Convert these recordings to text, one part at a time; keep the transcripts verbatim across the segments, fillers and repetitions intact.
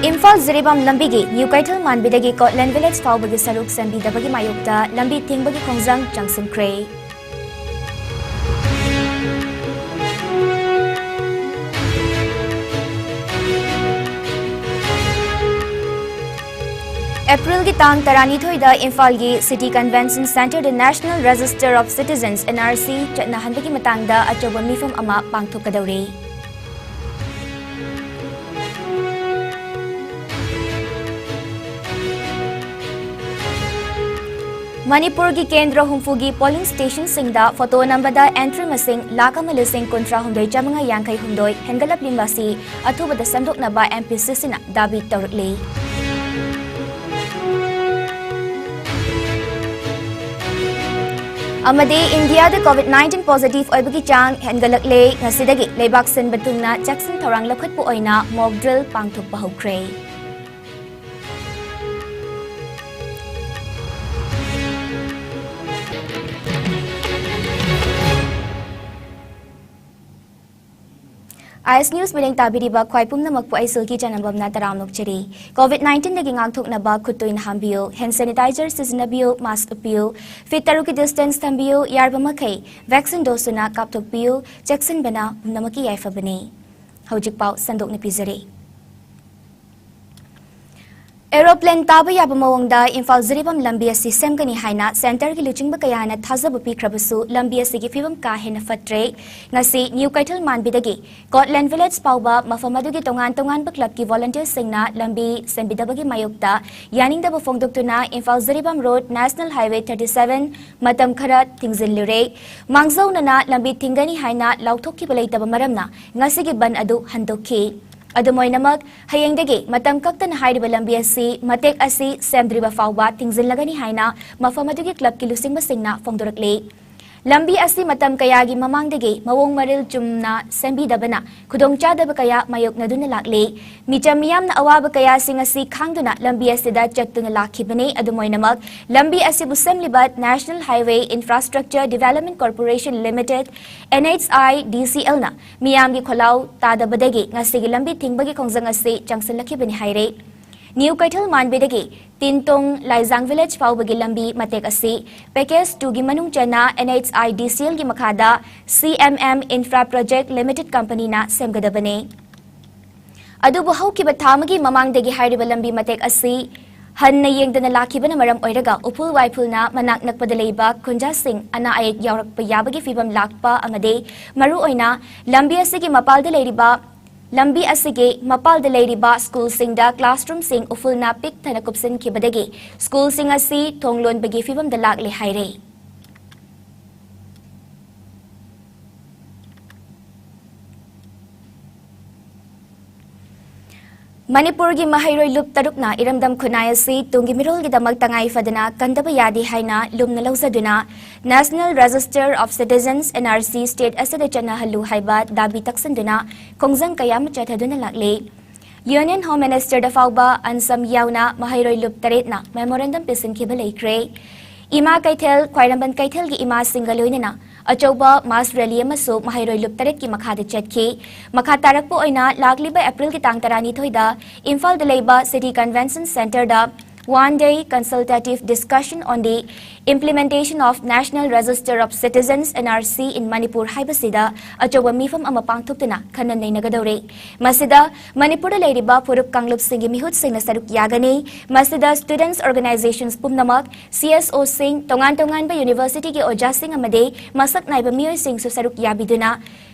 ꯏꯝꯐꯥꯜ ꯖꯤꯔꯤꯕꯥꯝ ꯂꯝꯕꯤꯒꯤ ꯅ꯭ꯌꯨ ꯀꯩꯊꯦꯜ ꯃꯥꯟꯕꯤꯗꯒꯤ ꯀꯣꯠꯂꯦꯟ ꯚꯤꯂꯦꯖ ꯐꯥꯎꯕꯒꯤ ꯁꯔꯨꯛ ꯁꯦꯝꯕꯤꯗꯕꯒꯤ ꯃꯥꯌꯣꯛꯇ ꯂꯝꯕꯤ ꯊꯤꯡꯕꯒꯤ ꯈꯣꯡꯖꯪ ꯆꯪꯁꯤꯟꯈ꯭ꯔꯦ꯫ ꯑꯦꯄ꯭ꯔꯤꯜꯒꯤ ꯇꯥꯡ ꯇꯔꯥꯅꯤꯊꯣꯏꯗ ꯏꯝꯐꯥꯜꯒꯤ City Convention Centre-ꯗ National Register of Citizens, N R C, ꯆꯠꯅꯍꯟꯕꯒꯤ ꯃꯇꯥꯡꯗ ꯑꯆꯧꯕ ꯃꯤꯐꯝ ꯑꯃ ꯄꯥꯡꯊꯣꯛꯀꯗꯧꯔꯤ꯫ ꯃꯅꯤꯄꯨꯔꯒꯤ ꯀꯦꯟꯗ꯭ꯔ ꯍꯨꯝꯐꯨꯒꯤ polling station-ꯁꯤꯡꯗ photo ꯅꯝꯕꯗ entry ꯃꯁꯤꯡ ꯂꯥꯈ ꯑꯃ ꯂꯤꯁꯤꯡ ꯀꯨꯟꯊ꯭ꯔꯥꯍꯨꯝꯗꯣꯏ ꯆꯥꯃꯉꯥ ꯌꯥꯡꯈꯩ ꯍꯨꯝꯗꯣꯏ ꯍꯦꯟꯒꯠꯂꯛꯂꯤꯕ ꯑꯁꯤ ꯑꯊꯨꯕꯗ ꯁꯦꯝꯗꯣꯛꯅꯕ M P C C-ꯅ ꯗꯥꯕꯤ ꯇꯧꯔꯛꯂꯤ꯫ ꯑꯃꯗꯤ ꯏꯟꯗꯤꯌꯥꯗ COVID nineteen positive ꯑꯣꯏꯕꯒꯤ ꯆꯥꯡ ꯍꯦꯟꯒꯠꯂꯛꯂꯦ꯫ ꯉꯁꯤꯗꯒꯤ ꯂꯩꯕꯥꯛ ꯁꯤꯟꯕ ꯊꯨꯡꯅ ꯆꯦꯛꯁꯤꯟ ꯊꯧꯔꯥꯡ ꯂꯧꯈꯠꯄ ꯑꯣꯏꯅ mock drill ꯄꯥꯡꯊꯣꯛꯄ ꯍꯧꯈ꯭ꯔꯦ꯫ Ice News ꯃꯤꯠꯌꯦꯡ ꯇꯥꯕꯤꯔꯤꯕ ꯈ꯭ꯋꯥꯏ ꯄꯨꯝꯅꯃꯛꯄꯨ ꯑꯩ ꯁꯤꯜꯀꯤ ꯆꯅꯝꯕꯝꯅ ꯇꯔꯥꯝꯅ ꯑꯣꯛꯆꯔꯤ꯫ COVID nineteen-ꯗꯒꯤ ꯉꯥꯛꯊꯣꯛꯅꯕ ꯈꯨꯠ ꯇꯣꯏꯅ ꯍꯥꯝꯕꯤꯌꯨ, hand sanitizer ꯁꯤꯖꯤꯟꯅꯕꯤꯌꯨ, mask ꯎꯞꯄꯤꯌꯨ, feet ꯇꯔꯨꯛꯀꯤ distance ꯊꯝꯕꯤꯌꯨ, ꯌꯥꯔꯤꯕ ꯃꯈꯩ vaccine dose ꯁꯨꯅ ꯀꯥꯞꯊꯣꯛꯄꯤꯌꯨ, ꯆꯦꯛꯁꯤꯟꯕꯅ ꯄꯨꯝꯅꯃꯛꯀꯤ ꯌꯥꯏꯐꯕꯅꯤ꯫ ꯍꯧꯖꯤꯛ ꯄꯥꯎ ꯁꯟꯗꯣꯛꯅ ꯄꯤꯖꯔꯤ꯫ Aeroplane ꯇꯥꯕ ꯌꯥꯕ ꯃꯑꯣꯡꯗ ꯏꯝꯐꯥꯜ ꯖꯤꯔꯤꯕꯥꯝ ꯂꯝꯕꯤ ꯑꯁꯤ ꯁꯦꯝꯒꯅꯤ ꯍꯥꯏꯅ centre-ꯒꯤ ꯂꯨꯆꯤꯡꯕ ꯀꯌꯥꯅ ꯊꯥꯖꯕ ꯄꯤꯈ꯭ꯔꯕꯁꯨ, ꯂꯝꯕꯤ ꯑꯁꯤꯒꯤ ꯐꯤꯕꯝ ꯀꯥ ꯍꯦꯟꯅ ꯐꯠꯇ꯭ꯔꯦ꯫ ꯉꯁꯤ ꯅ꯭ꯌꯨ ꯀꯩꯊꯦꯜ ꯃꯥꯟꯕꯤꯗꯒꯤ ꯀꯣꯠꯂꯦꯟ ꯚꯤꯂꯦꯖ ꯐꯥꯎꯕ ꯃꯐꯝ ꯑꯗꯨꯒꯤ ꯇꯣꯉꯥꯟ ꯇꯣꯉꯥꯟꯕ club-ꯀꯤ volunteer-ꯁꯤꯡꯅ ꯂꯝꯕꯤ ꯁꯦꯝꯕꯤꯗꯕꯒꯤ ꯃꯥꯌꯣꯛꯇ ꯌꯥꯅꯤꯡꯗꯕ ꯐꯣꯡꯗꯣꯛꯇꯨꯅ Imphal Jiribam road, National Highway thirty seven ꯃꯇꯝ ꯈꯔ ꯊꯤꯡꯖꯤꯜꯂꯨꯔꯦ꯫ ꯃꯥꯡꯖꯧꯅꯅ ꯂꯝꯕꯤ ꯊꯤꯡꯒꯅꯤ ꯍꯥꯏꯅ ꯂꯥꯎꯊꯣꯛꯈꯤꯕ ꯂꯩꯇꯕ ꯃꯔꯝꯅ ꯉꯁꯤꯒꯤ ꯕꯟ ꯑꯗꯨ ꯍꯟꯗꯣꯛꯈꯤ꯫ ꯑꯗꯨꯝ ꯑꯣꯏꯅꯃꯛ, ꯍꯌꯦꯡꯗꯒꯤ ꯃꯇꯝ ꯀꯛꯇꯅ ꯍꯥꯏꯔꯤꯕ ꯂꯝꯕꯤ ꯑꯁꯤ ꯃꯇꯦꯛ ꯑꯁꯤ ꯁꯦꯝꯗ꯭ꯔꯤꯕ ꯐꯥꯎꯕ ꯊꯤꯡꯖꯤꯜꯂꯒꯅꯤ ꯍꯥꯏꯅ ꯃꯐꯝ ꯑꯗꯨꯒꯤ club-ꯀꯤ ꯂꯨꯆꯤꯡꯕꯁꯤꯡꯅ ꯐꯣꯡꯗꯣꯔꯛꯂꯤ꯫ ꯂꯝꯕꯤ ꯑꯁꯤ ꯃꯇꯝ ꯀꯌꯥꯒꯤ ꯃꯃꯥꯡꯗꯒꯤ ꯃꯑꯣꯡ ꯃꯔꯤꯜ ꯆꯨꯝꯅ ꯁꯦꯝꯕꯤꯗꯕꯅ ꯈꯨꯗꯣꯡꯆꯥꯗꯕ ꯀꯌꯥ ꯃꯥꯌꯣꯛꯅꯗꯨꯅ ꯂꯥꯛꯂꯤ꯫ ꯃꯤꯆꯝ ꯃꯤꯌꯥꯝꯅ ꯑꯋꯥꯕ ꯀꯌꯥꯁꯤꯡ ꯑꯁꯤ ꯈꯥꯡꯗꯨꯅ ꯂꯝꯕꯤ ꯑꯁꯤꯗ ꯆꯠꯇꯨꯅ ꯂꯥꯛꯈꯤꯕꯅꯤ꯫ ꯑꯗꯨꯝ ꯑꯣꯏꯅꯃꯛ, ꯂꯝꯕꯤ ꯑꯁꯤꯕꯨ ꯁꯦꯝꯂꯤꯕ National Highway Infrastructure Development Corporation Limited, N H I D C L ꯅ ꯃꯤꯌꯥꯝꯒꯤ ꯈꯣꯜꯂꯥꯎ ꯇꯥꯗꯕꯗꯒꯤ ꯉꯁꯤꯒꯤ ꯂꯝꯕꯤ ꯊꯤꯡꯕꯒꯤ ꯈꯣꯡꯖꯪ ꯑꯁꯤ ꯆꯪꯁꯤꯜꯂꯛꯈꯤꯕꯅꯤ ꯍꯥꯏꯔꯦ꯫ ꯅ꯭ꯌꯨ ꯀꯩꯊꯦꯜ ꯃꯥꯟꯕꯤꯗꯒꯤ ꯇꯤꯟꯇꯣꯡ ꯂꯥꯏꯖꯥꯡ ꯚꯤꯂꯦꯖ ꯐꯥꯎꯕꯒꯤ ꯂꯝꯕꯤ ꯃꯇꯦꯛ ꯑꯁꯤ Package two ꯒꯤ ꯃꯅꯨꯡ ꯆꯟꯅ N H I D C L ꯒꯤ ꯃꯈꯥꯗ C M M Infra Project Limited Company ꯅ ꯁꯦꯝꯒꯗꯕꯅꯤ꯫ ꯑꯗꯨꯕꯨ ꯍꯧꯈꯤꯕ ꯊꯥ ꯑꯃꯒꯤ ꯃꯃꯥꯡꯗꯒꯤ ꯍꯥꯏꯔꯤꯕ ꯂꯝꯕꯤ ꯃꯇꯦꯛ ꯑꯁꯤ ꯍꯟꯅ ꯌꯦꯡꯗꯅ ꯂꯥꯛꯈꯤꯕꯅ ꯃꯔꯝ ꯑꯣꯏꯔꯒ ꯎꯐꯨꯜ ꯋꯥꯏꯐꯨꯜꯅ ꯃꯅꯥꯛ ꯅꯛꯄꯗ ꯂꯩꯕ ꯈꯨꯟꯖꯥꯁꯤꯡ ꯑꯅꯥ ꯑꯌꯦꯛ ꯌꯥꯎꯔꯛꯄ ꯌꯥꯕꯒꯤ ꯐꯤꯕꯝ ꯂꯥꯛꯄ ꯑꯃꯗꯤ ꯃꯔꯨꯑꯣꯏꯅ ꯂꯝꯕꯤ ꯑꯁꯤꯒꯤ ꯃꯄꯥꯜꯗ ꯂꯩꯔꯤꯕ ꯂꯝꯕꯤ ꯑꯁꯤꯒꯤ ꯃꯄꯥꯜꯗ ꯂꯩꯔꯤꯕ ꯁ꯭ꯀꯨꯜꯁꯤꯡꯗ ꯀ꯭ꯂꯥꯁꯔꯨꯝꯁꯤꯡ ꯎꯐꯨꯜꯅ ꯄꯤꯛ ꯊꯟꯅ ꯀꯨꯞꯁꯤꯟꯈꯤꯕꯗꯒꯤ ꯁ꯭ꯀꯨꯜꯁꯤꯡ ꯑꯁꯤ ꯊꯣꯡ ꯂꯣꯟꯕꯒꯤ ꯐꯤꯕꯝꯗ ꯂꯥꯛꯂꯦ ꯍꯥꯏꯔꯦ꯫ ꯃꯅꯤꯄꯨꯔꯒꯤ ꯃꯍꯩꯔꯣꯏ ꯂꯨꯞ ꯇꯔꯨꯛꯅ ꯏꯔꯝꯗꯝ ꯈꯨꯟꯅꯥꯏ ꯑꯁꯤ ꯇꯨꯡꯒꯤ ꯃꯤꯔꯣꯜꯒꯤꯗꯃꯛ ꯇꯉꯥꯏ ꯐꯗꯅ ꯀꯟꯗꯕ ꯌꯥꯗꯦ ꯍꯥꯏꯅ ꯂꯨꯝꯅ ꯂꯧꯖꯗꯨꯅ National Register of Citizens, N R C, state ꯑꯁꯤꯗ ꯆꯠꯅꯍꯜꯂꯨ ꯍꯥꯏꯕ ꯗꯥꯕꯤ ꯇꯛꯁꯤꯟꯗꯨꯅ ꯈꯣꯡꯖꯪ ꯀꯌꯥ ꯑꯃ ꯆꯠꯊꯗꯨꯅ ꯂꯥꯛꯂꯤ꯫ Union Home Minister ꯗ ꯐꯥꯎꯕ ꯑꯟꯁꯝ ꯌꯥꯎꯅ ꯃꯍꯩꯔꯣꯏ ꯂꯨꯞ ꯇꯔꯦꯠꯅ memorandum ꯄꯤꯁꯤꯟꯈꯤꯕ ꯂꯩꯈ꯭ꯔꯦ꯫ ꯏꯃꯥ ꯀꯩꯊꯦꯜ, ꯈ꯭ꯋꯥꯏꯔꯝꯕꯟ ꯀꯩꯊꯦꯜꯒꯤ ꯏꯃꯥꯁꯤꯡꯒ ꯂꯣꯏꯅꯅ ꯑꯆꯧꯕ mass rally ꯑꯃꯁꯨ ꯃꯍꯩꯔꯣꯏ ꯂꯨꯞ ꯇꯔꯦꯠꯀꯤ ꯃꯈꯥꯗ ꯆꯠꯈꯤ꯫ ꯃꯈꯥ ꯇꯥꯔꯛꯄ ꯑꯣꯏꯅ ꯂꯥꯛꯂꯤꯕ April ꯒꯤ ꯇꯥꯡ ꯇꯔꯥꯅꯤꯊꯣꯏꯗ ꯏꯝꯐꯥꯜꯗ ꯂꯩꯕ City Convention Center the One Day Consultative Discussion on the Implementation of National Register of Citizens, N R C, in Manipur ꯍꯥꯏꯕꯁꯤꯗ ꯑꯆꯧꯕ ꯃꯤꯐꯝ ꯑꯃ ꯄꯥꯡꯊꯣꯛꯇꯨꯅ ꯈꯟꯅ ꯅꯩꯅꯒꯗꯧꯔꯤ꯫ ꯃꯁꯤꯗ ꯃꯅꯤꯄꯨꯔꯗ ꯂꯩꯔꯤꯕ ꯐꯨꯔꯨꯞ ꯀꯥꯡꯂꯨꯞꯁꯤꯡꯒꯤ ꯃꯤꯍꯨꯠꯁꯤꯡꯅ ꯁꯔꯨꯛ ꯌꯥꯒꯅꯤ꯫ ꯃꯁꯤꯗ students organizations ꯄꯨꯝꯅꯃꯛ, C S O ꯁꯤꯡ, ꯇꯣꯉꯥꯟ ꯇꯣꯉꯥꯟꯕ university ꯒꯤ ꯑꯣꯖꯥꯁꯤꯡ ꯑꯃꯗꯤ ꯃꯁꯛ ꯅꯥꯏꯕ ꯃꯤꯑꯣꯏꯁꯤꯡꯁꯨ ꯁꯔꯨꯛ ꯌꯥꯕꯤꯗꯨꯅ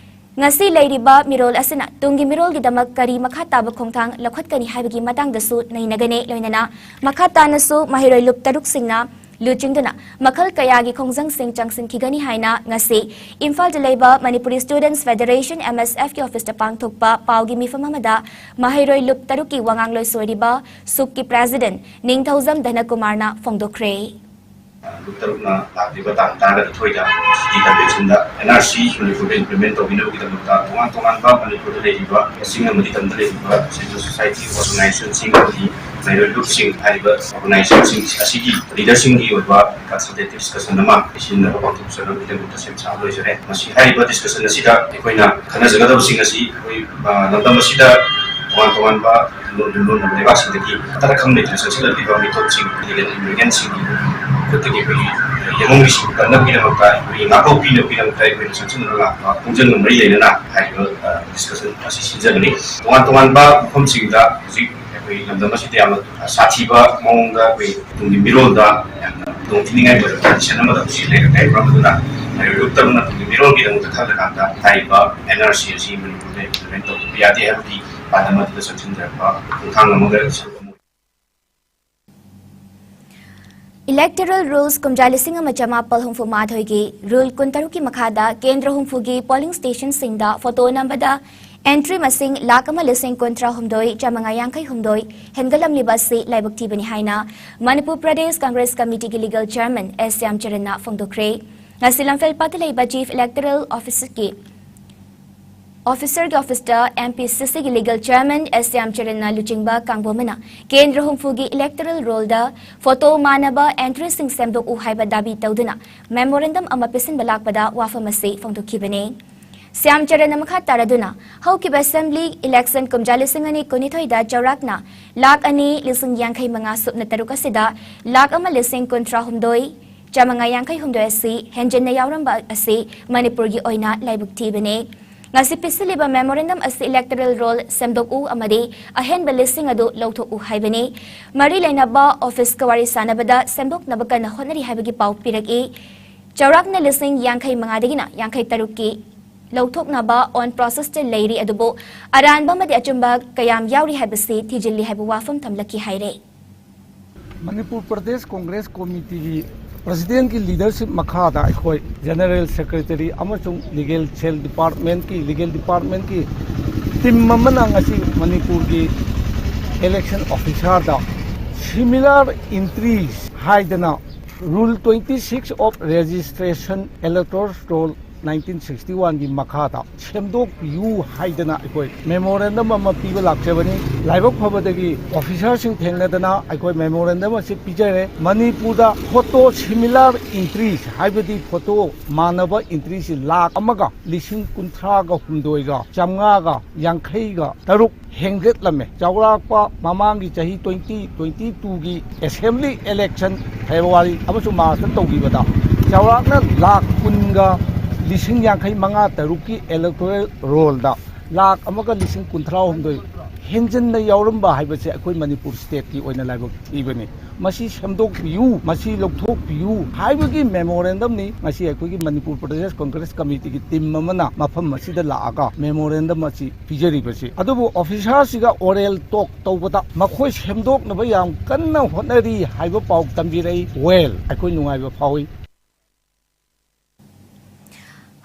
ꯉꯁꯤ ꯂꯩꯔꯤꯕ ꯃꯤꯔꯣꯜ ꯑꯁꯤꯅ ꯇꯨꯡꯒꯤ ꯃꯤꯔꯣꯜꯒꯤꯗꯃꯛ ꯀꯔꯤ ꯃꯈꯥ ꯇꯥꯕ ꯈꯣꯡꯊꯥꯡ ꯂꯧꯈꯠꯀꯅꯤ ꯍꯥꯏꯕꯒꯤ ꯃꯇꯥꯡꯗꯁꯨ ꯅꯩꯅꯒꯅꯤ꯫ ꯂꯣꯏꯅꯅ ꯃꯈꯥ ꯇꯥꯅꯁꯨ ꯃꯍꯩꯔꯣꯏ ꯂꯨꯞ ꯇꯔꯨꯛꯁꯤꯡꯅ ꯂꯨꯆꯤꯡꯗꯨꯅ ꯃꯈꯜ ꯀꯌꯥꯒꯤ ꯈꯣꯡꯖꯪꯁꯤꯡ ꯆꯪꯁꯤꯟꯈꯤꯒꯅꯤ ꯍꯥꯏꯅ ꯉꯁꯤ ꯏꯝꯐꯥꯜꯗ ꯂꯩꯕ Manipuri Students Federation, M S F, ꯀꯤ office ꯇ ꯄꯥꯡꯊꯣꯛꯄ ꯄꯥꯎꯒꯤ ꯃꯤꯐꯝ ꯑꯃꯗ ꯃꯍꯩꯔꯣꯏ ꯂꯨꯞ ꯇꯔꯨꯛꯀꯤ ꯋꯥꯉꯥꯡꯂꯣꯏ ꯑꯣꯏꯔꯤꯕ ꯁꯨꯛꯀꯤ president ꯅꯤꯡꯊꯧꯖꯝ ꯙꯅꯀꯨꯃꯥꯔꯅ ꯐꯣꯡꯗꯣꯛꯈ꯭ꯔꯦ꯫ ꯂꯨꯞ ꯇꯔꯨꯛꯅ ꯂꯥꯛꯂꯤꯕ ꯇꯥꯡ ꯇꯔꯥꯅꯤꯊꯣꯏꯗ ꯁꯤꯇꯤ ꯀꯟꯚꯦꯟꯁꯟꯗ ꯑꯦꯟ ꯑꯥꯔ ꯁꯤ ꯃꯅꯤꯄꯨꯔꯗ ꯏꯝꯄ꯭ꯂꯤꯃꯦꯟ ꯇꯧꯕꯤꯅꯕꯒꯤꯗꯃꯛꯇ ꯇꯣꯉꯥꯟ ꯇꯣꯉꯥꯟꯕ ꯃꯅꯤꯄꯨꯔꯗ ꯂꯩꯔꯤꯕ ꯆꯤꯡ ꯑꯃꯗꯤ ꯇꯝꯗ ꯂꯩꯔꯤꯕ ꯁꯤꯚꯤꯜ ꯁꯣꯁꯥꯏꯇꯤ ꯑꯣꯔꯒꯅꯥꯏꯖꯦꯁꯟꯁꯤꯡ ꯑꯃꯗꯤ ꯃꯍꯩꯔꯣꯏ ꯂꯨꯞꯁꯤꯡ ꯍꯥꯏꯔꯤꯕ ꯑꯣꯔꯒꯅꯥꯏꯖꯦꯁꯟꯁꯤꯡ ꯑꯁꯤꯒꯤ ꯂꯤꯗꯔꯁꯤꯡꯒꯤ ꯑꯣꯏꯕ ꯀꯟꯁꯜꯇꯦꯇꯤꯞ ꯗꯤꯁꯀꯁꯟ ꯑꯃ ꯁꯤꯖꯤꯟꯅꯕ ꯄꯥꯡꯊꯣꯛꯆꯅꯕꯒꯤꯗꯃꯛꯇ ꯁꯦꯝ ꯁꯥꯕ ꯂꯣꯏꯖꯔꯦ꯫ ꯃꯁꯤ ꯍꯥꯏꯔꯤꯕ ꯗꯤꯁꯀꯁꯟ ꯑꯁꯤꯗ ꯑꯩꯈꯣꯏꯅ ꯈꯟꯅꯖꯒꯗꯕꯁꯤꯡ ꯑꯁꯤ ꯑꯩꯈꯣꯏ, ꯑ, ꯂꯝꯗꯝ ꯑꯁꯤꯗ ꯇꯣꯉꯥꯟ ꯇꯣꯉꯥꯟꯕ ꯂꯨ-, ꯂꯨꯅꯕ ꯂꯩꯕꯥꯛꯁꯤꯡꯗꯒꯤ ꯑꯇꯔ ꯈꯪ ꯂꯩꯇꯅ ꯆꯪꯁꯤꯜꯂꯛꯂꯤꯕ ꯃꯤꯇꯣꯞꯁꯤꯡ, ꯏꯂꯤꯒꯦꯜ ꯏꯃꯤꯒ꯭ꯔꯦꯟꯁꯤꯡꯒꯤ ꯈꯨꯠꯇꯒꯤ ꯑꯩꯈꯣꯏꯒꯤ ꯌꯦꯡꯉꯝꯕꯁꯤꯡ ꯀꯟꯅꯕꯒꯤꯗꯃꯛꯇ, ꯑꯩꯈꯣꯏꯒꯤ ꯉꯥꯛꯊꯣꯛꯄꯤꯅꯕꯒꯤꯗꯃꯛꯇ ꯑꯩꯈꯣꯏꯅ ꯆꯪꯁꯤꯟꯅꯕ ꯂꯥꯛꯄ ꯈꯣꯡꯖꯪꯒ ꯃꯔꯤ ꯂꯩꯅꯅ ꯍꯥꯏꯔꯤꯕ, ꯑ, ꯗꯤꯁꯀꯁꯟ ꯑꯁꯤ ꯁꯤꯟꯖꯕꯅꯤ꯫ ꯇꯣꯉꯥꯟ ꯇꯣꯉꯥꯟꯕ ꯃꯐꯝꯁꯤꯡꯗ ꯍꯧꯖꯤꯛ ꯑꯩꯈꯣꯏ ꯂꯝꯗꯝ ꯑꯁꯤꯗ ꯌꯥꯝꯅ ꯁꯥꯊꯤꯕ ꯃꯑꯣꯡꯗ ꯑꯩꯈꯣꯏ ꯇꯨꯡꯒꯤ ꯃꯤꯔꯣꯜꯗ ꯌꯥꯝꯅ ꯈꯨꯗꯣꯡꯊꯤꯅꯤꯡꯉꯥꯏ ꯑꯣꯏꯕ ꯀꯟꯗꯤꯁꯟ ꯑꯃꯗ ꯍꯧꯖꯤꯛ ꯂꯩꯔꯦ꯫ ꯃꯔꯝ ꯑꯗꯨꯅ ꯃꯍꯩꯔꯣꯏ ꯂꯨꯞ ꯇꯔꯨꯛꯅ ꯇꯨꯡꯒꯤ ꯃꯤꯔꯣꯜꯒꯤꯗꯃꯛꯇ ꯈꯜꯂꯀꯥꯟꯗ ꯍꯥꯏꯔꯤꯕ ꯑꯦꯟ ꯑꯥꯔ ꯁꯤ ꯑꯁꯤ ꯃꯅꯤꯄꯨꯔꯗ ꯏꯝꯄ꯭ꯂꯤꯃꯦꯟ ꯇꯧꯗꯕ ꯌꯥꯗꯦ ꯍꯥꯏꯕꯒꯤ ꯄꯥꯟꯗꯝ ꯑꯗꯨꯗ ꯆꯪꯁꯤꯟꯖꯔꯛꯄ ꯈꯣꯡꯊꯥꯡ ꯑꯃꯒ ꯁꯔꯨꯛ ꯑꯃ ꯑꯣꯏ꯫ Electoral Rules ꯀꯨꯝꯖꯥ ꯂꯤꯁꯤꯡ ꯑꯃ ꯆꯃꯥꯄꯜ ꯍꯨꯝꯐꯨ ꯃꯥꯊꯣꯏꯒꯤ ꯔꯨꯜ ꯀꯨꯟꯇꯔꯨꯛꯀꯤ ꯃꯈꯥꯗ ꯀꯦꯟꯗ꯭ꯔ ꯍꯨꯝꯐꯨꯒꯤ ꯄꯣꯂꯤꯡ ꯁ꯭ꯇꯦꯁꯟꯁꯤꯡꯗ ꯐꯣꯇꯣ ꯅꯝꯕꯗ ꯑꯦꯟꯇ꯭ꯔꯤ ꯃꯁꯤꯡ ꯂꯥꯈ ꯑꯃ ꯂꯤꯁꯤꯡ ꯀꯨꯟꯊ꯭ꯔꯥ ꯍꯨꯝꯗꯣꯏ ꯆꯥꯃꯉꯥ ꯌꯥꯡꯈꯩ ꯍꯨꯝꯗꯣꯏ ꯍꯦꯟꯒꯠꯂꯝꯂꯤꯕ ꯑꯁꯤ ꯂꯥꯏꯕꯛ ꯊꯤꯕꯅꯤ ꯍꯥꯏꯅ ꯃꯅꯤꯄꯨꯔ ꯄ꯭ꯔꯗꯦꯁ ꯀꯪꯒ꯭ꯔꯦꯁ ꯀꯃꯤꯇꯤꯒꯤ ꯂꯤꯒꯦꯜ ꯆꯤꯌꯔꯃꯦꯟ ꯑꯦꯁ ꯁ꯭ꯌꯥꯝꯆꯔꯟꯅ ꯐꯣꯡꯗꯣꯛꯈ꯭ꯔꯦ꯫ ꯉꯁꯤ ꯂꯝꯐꯦꯜꯄꯥꯠꯇ ꯂꯩꯕ ꯆꯤꯐ ꯏꯂꯦꯛꯇꯣꯔꯦꯜ ꯑꯣꯐꯤꯁꯀꯤ ꯑꯣꯐꯤꯁꯔꯒꯤ ꯑꯣꯐꯤꯁꯇ ꯑꯦꯝ ꯄꯤ ꯁꯤ ꯁꯤꯒꯤ ꯂꯤꯒꯦꯜ ꯆꯤꯌꯔꯃꯦꯟ ꯑꯦꯁ ꯁ꯭ꯌꯥꯝꯆꯔꯟꯅ ꯂꯨꯆꯤꯡꯕ ꯀꯥꯡꯕꯨ ꯑꯃꯅ ꯀꯦꯟꯗ꯭ꯔ ꯍꯨꯝꯐꯨꯒꯤ ꯏꯂꯦꯛꯇꯣꯔꯦꯜ ꯔꯣꯜꯗ ꯐꯣꯇꯣ ꯃꯥꯟꯅꯕ ꯑꯦꯟꯇ꯭ꯔꯤꯁꯤꯡ ꯁꯦꯝꯗꯣꯛꯎ ꯍꯥꯏꯕ ꯗꯥꯕꯤ ꯇꯧꯗꯨꯅ ꯃꯦꯃꯣꯔꯦꯟꯗꯝ ꯑꯃ ꯄꯤꯁꯤꯟꯕ ꯂꯥꯛꯄꯗ ꯋꯥꯐꯝ ꯑꯁꯤ ꯐꯣꯡꯗꯣꯛꯈꯤꯕꯅꯤ꯫ ꯁ꯭ꯌꯥꯝꯆꯔꯟꯅ ꯃꯈꯥ ꯇꯥꯔꯗꯨꯅ ꯍꯧꯈꯤꯕ ꯑꯦꯁꯦꯝꯕ꯭ꯂꯤ ꯏꯂꯦꯛꯁꯟ ꯀꯨꯝꯖꯥ ꯂꯤꯁꯤꯡ ꯑꯅꯤ ꯀꯨꯟꯅꯤꯊꯣꯏꯗ ꯆꯥꯎꯔꯥꯛꯅ ꯂꯥꯈ ꯑꯅꯤ ꯂꯤꯁꯤꯡ ꯌꯥꯡꯈꯩ ꯃꯉꯥ ꯁꯨꯞꯅ ꯇꯔꯨꯛ ꯑꯁꯤꯗ ꯂꯥꯈ ꯑꯃ ꯂꯤꯁꯤꯡ ꯀꯨꯟꯊ꯭ꯔꯥ ꯍꯨꯝꯗꯣꯏ ꯆꯥꯃꯉꯥ ꯌꯥꯡꯈꯩ ꯍꯨꯝꯗꯣꯏ ꯑꯁꯤ ꯍꯦꯟꯖꯤꯟꯅ ꯌꯥꯎꯔꯝꯕ ꯑꯁꯤ ꯃꯅꯤꯄꯨꯔꯒꯤ ꯑꯣꯏꯅ ꯂꯥꯏꯕꯛ ꯊꯤꯕꯅꯤ꯫ ꯉꯁꯤ ꯄꯤꯁꯤꯜꯂꯤꯕ ꯃꯦꯃꯣꯔꯦꯟꯗꯝ ꯑꯁꯤ ꯏꯂꯦꯛꯇꯣꯔꯦꯜ ꯔꯣꯜ ꯁꯦꯝꯗꯣꯛꯎ ꯑꯃꯗꯤ ꯑꯍꯦꯟꯕ ꯂꯤꯁꯤꯡ ꯑꯗꯨ ꯂꯧꯊꯣꯛꯎ ꯍꯥꯏꯕꯅꯤ꯫ ꯃꯔꯤ ꯂꯩꯅꯕ ꯑꯣꯐꯤꯁꯀ ꯋꯥꯔꯤ ꯁꯥꯟꯅꯕꯗ ꯁꯦꯝꯗꯣꯛꯅꯕ ꯀꯟꯅ ꯍꯣꯠꯅꯔꯤ ꯍꯥꯏꯕꯒꯤ ꯄꯥꯎ ꯄꯤꯔꯛꯏ꯫ ꯆꯥꯎꯔꯥꯛꯅ ꯂꯤꯁꯤꯡ ꯌꯥꯡꯈꯩ ꯃꯉꯥꯗꯒꯤꯅ ꯌꯥꯡꯈꯩ ꯇꯔꯨꯛꯀꯤ ꯂꯧꯊꯣꯛꯅꯕ on process ꯇ ꯂꯩꯔꯤ, ꯑꯗꯨꯕꯨ ꯑꯔꯥꯟꯕ ꯑꯃꯗꯤ ꯑꯆꯨꯝꯕ ꯀꯌꯥꯝ ꯌꯥꯎꯔꯤ ꯍꯥꯏꯕꯁꯤ ꯊꯤꯖꯤꯜꯂꯤ ꯍꯥꯏꯕ ꯋꯥꯐꯝ ꯊꯝꯂꯛꯈꯤ ꯍꯥꯏꯔꯦ꯫ ꯃꯅꯤꯄꯨꯔ ꯄ꯭ꯔꯗꯦꯁ ꯀꯣꯡꯒ꯭ꯔꯦꯁ ꯀꯣꯃꯤꯇꯤꯒꯤ ꯄ꯭ꯔꯁꯤꯗꯦꯟꯒꯤ ꯂꯤꯗꯔꯁꯤꯞ ꯃꯈꯥꯗ ꯑꯩꯈꯣꯏ ꯖꯦꯅꯔꯦꯜ ꯁꯦꯀ꯭ꯔꯦꯇꯔꯤ ꯑꯃꯁꯨꯡ ꯂꯤꯒꯦꯜ ꯁꯦꯜ ꯗꯤꯄꯥꯔꯠꯃꯦꯟꯀꯤ, ꯂꯤꯒꯦꯜ ꯗꯤꯄꯥꯔꯠꯃꯦꯟꯀꯤ ꯇꯤꯝ ꯑꯃꯅ ꯉꯁꯤ ꯃꯅꯤꯄꯨꯔꯒꯤ ꯏꯂꯦꯛꯁꯟ ꯑꯣꯐꯤꯁꯥꯔꯗ similar entries ꯍꯥꯏꯗꯅ Rule twenty six of Registration Electoral Roll nineteen sixty one ꯒꯤ ꯃꯈꯥꯗ ꯁꯦꯝꯗꯣꯛꯄꯤꯌꯨ ꯍꯥꯏꯗꯅ ꯑꯩꯈꯣꯏ memorandum ꯑꯃ ꯄꯤꯕ ꯂꯥꯛꯆꯕꯅꯤ꯫ ꯂꯥꯏꯕꯛ ꯐꯕꯗꯒꯤ officer ꯁꯤꯡ ꯊꯦꯡꯅꯗꯅ ꯑꯩꯈꯣꯏ memorandum ꯑꯁꯤ ꯄꯤꯖꯔꯦ꯫ ꯃꯅꯤꯄꯨꯔꯗ photo similar entries, ꯍꯥꯏꯕꯗꯤ photo ꯃꯥꯟꯅꯕ entries ꯁꯤ ꯂꯥꯈ ꯑꯃꯒ ꯂꯤꯁꯤꯡ ꯀꯨꯟꯊ꯭ꯔꯥꯒ ꯍꯨꯝꯗꯣꯏꯒ ꯆꯥꯝꯃꯉꯥꯒ ꯌꯥꯡꯈꯩꯒ ꯇꯔꯨꯛ ꯍꯦꯟꯒꯠꯂꯝꯃꯦ꯫ ꯆꯥꯎꯔꯥꯛꯄ ꯃꯃꯥꯡꯒꯤ ꯆꯍꯤ twenty twenty two ꯒꯤ assembly election February ꯑꯃꯁꯨꯡ March ꯇ ꯇꯧꯈꯤꯕꯗ ꯆꯥꯎꯔꯥꯛꯅ ꯂꯥꯈ ꯀꯨꯟꯒ ꯂꯤꯁꯤꯡ ꯌꯥꯡꯈꯩ ꯃꯉꯥ ꯇꯔꯨꯛꯀꯤ electoral roll ꯗ ꯂꯥꯈ ꯑꯃꯒ ꯂꯤꯁꯤꯡ ꯀꯨꯟꯊ꯭ꯔꯥ ꯍꯨꯝꯗꯣꯏ ꯍꯦꯟꯖꯤꯟꯅ ꯌꯥꯎꯔꯝꯕ ꯍꯥꯏꯕꯁꯦ ꯑꯩꯈꯣꯏ ꯃꯅꯤꯄꯨꯔ state ꯀꯤ ꯑꯣꯏꯅ ꯂꯥꯏꯕꯛ ꯊꯤꯕꯅꯤ꯫ ꯃꯁꯤ ꯁꯦꯝꯗꯣꯛꯄꯤꯌꯨ, ꯃꯁꯤ ꯂꯧꯊꯣꯛꯄꯤꯌꯨ ꯍꯥꯏꯕꯒꯤ memorandum ꯅꯤ ꯉꯁꯤ ꯑꯩꯈꯣꯏꯒꯤ ꯃꯅꯤꯄꯨꯔ Pradesh Congress Committee ꯒꯤ team ꯑꯃꯅ ꯃꯐꯝ ꯑꯁꯤꯗ ꯂꯥꯛꯑꯒ memorandum ꯑꯁꯤ ꯄꯤꯖꯔꯤꯕꯁꯤ꯫ ꯑꯗꯨꯕꯨ officer ꯁꯤꯒ oral talk ꯇꯧꯕꯗ ꯃꯈꯣꯏ ꯁꯦꯝꯗꯣꯛꯅꯕ ꯌꯥꯝ ꯀꯟꯅ ꯍꯣꯠꯅꯔꯤ ꯍꯥꯏꯕ ꯄꯥꯎ ꯇꯝꯕꯤꯔꯛꯏ꯫ Well, ꯑꯩꯈꯣꯏ ꯅꯨꯡꯉꯥꯏꯕ ꯐꯥꯎꯏ꯫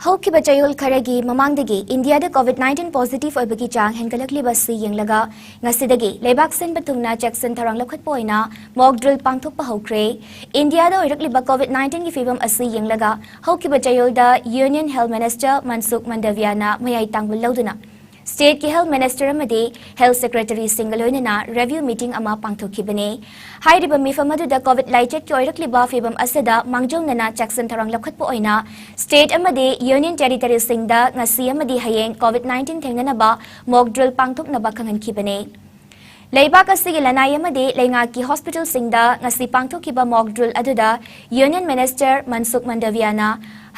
ꯍꯧꯈꯤꯕ ꯆꯌꯣꯜ ꯈꯔꯒꯤ ꯃꯃꯥꯡꯗꯒꯤ ꯏꯟꯗꯤꯌꯥꯗ COVID nineteen positive ꯑꯣꯏꯕꯒꯤ ꯆꯥꯡ ꯍꯦꯟꯒꯠꯂꯛꯂꯤꯕ ꯑꯁꯤ ꯌꯦꯡꯂꯒ ꯉꯁꯤꯗꯒꯤ ꯂꯩꯕꯥꯛ ꯁꯤꯟꯕ ꯊꯨꯡꯅ ꯆꯦꯛꯁꯤꯟ ꯊꯧꯔꯥꯡ ꯂꯧꯈꯠꯄ ꯑꯣꯏꯅ mock drill ꯄꯥꯡꯊꯣꯛꯄ ꯍꯧꯈ꯭ꯔꯦ꯫ ꯏꯟꯗꯤꯌꯥꯗ ꯑꯣꯏꯔꯛꯂꯤꯕ COVID nineteen ꯒꯤ ꯐꯤꯕꯝ ꯑꯁꯤ ꯌꯦꯡꯂꯒ ꯍꯧꯈꯤꯕ ꯆꯌꯣꯜꯗ Union Health Minister ꯃꯟꯁꯨꯈ ꯃꯟꯗꯥꯚꯤꯌꯥꯅ ꯃꯌꯥꯏ ꯇꯥꯡꯕ ꯂꯧꯗꯨꯅ state ꯀꯤ health minister ꯑꯃꯗꯤ health secretary ꯁꯤꯡꯒ ꯂꯣꯏꯅꯅ review meeting ꯑꯃ ꯄꯥꯡꯊꯣꯛꯈꯤꯕꯅꯤ꯫ ꯍꯥꯏꯔꯤꯕ ꯃꯤꯐꯝ ꯑꯗꯨꯗ COVID ꯂꯥꯏꯆꯠꯀꯤ ꯑꯣꯏꯔꯛꯂꯤꯕ ꯐꯤꯕꯝ ꯑꯁꯤꯗ ꯃꯥꯡꯖꯧꯅꯅ ꯆꯦꯛꯁꯤꯟ ꯊꯧꯔꯥꯡ ꯂꯧꯈꯠꯄ ꯑꯣꯏꯅ state ꯑꯃꯗꯤ union territory ꯁꯤꯡꯗ ꯉꯁꯤ ꯑꯃꯗꯤ ꯍꯌꯦꯡ COVID nineteen ꯊꯦꯡꯅꯅꯕ mock drill ꯄꯥꯡꯊꯣꯛꯅꯕ ꯈꯪꯍꯟꯈꯤꯕꯅꯤ꯫ ꯂꯩꯕꯥꯛ ꯑꯁꯤꯒꯤ ꯂꯅꯥꯏ ꯑꯃꯗꯤ ꯂꯩꯉꯥꯛꯀꯤ hospital ꯁꯤꯡꯗ ꯉꯁꯤ ꯄꯥꯡꯊꯣꯛꯈꯤꯕ mock drill ꯑꯗꯨꯗ Union Minister ꯃꯟꯁꯨꯈ ꯃꯟꯗꯥꯚꯤꯌꯥꯅ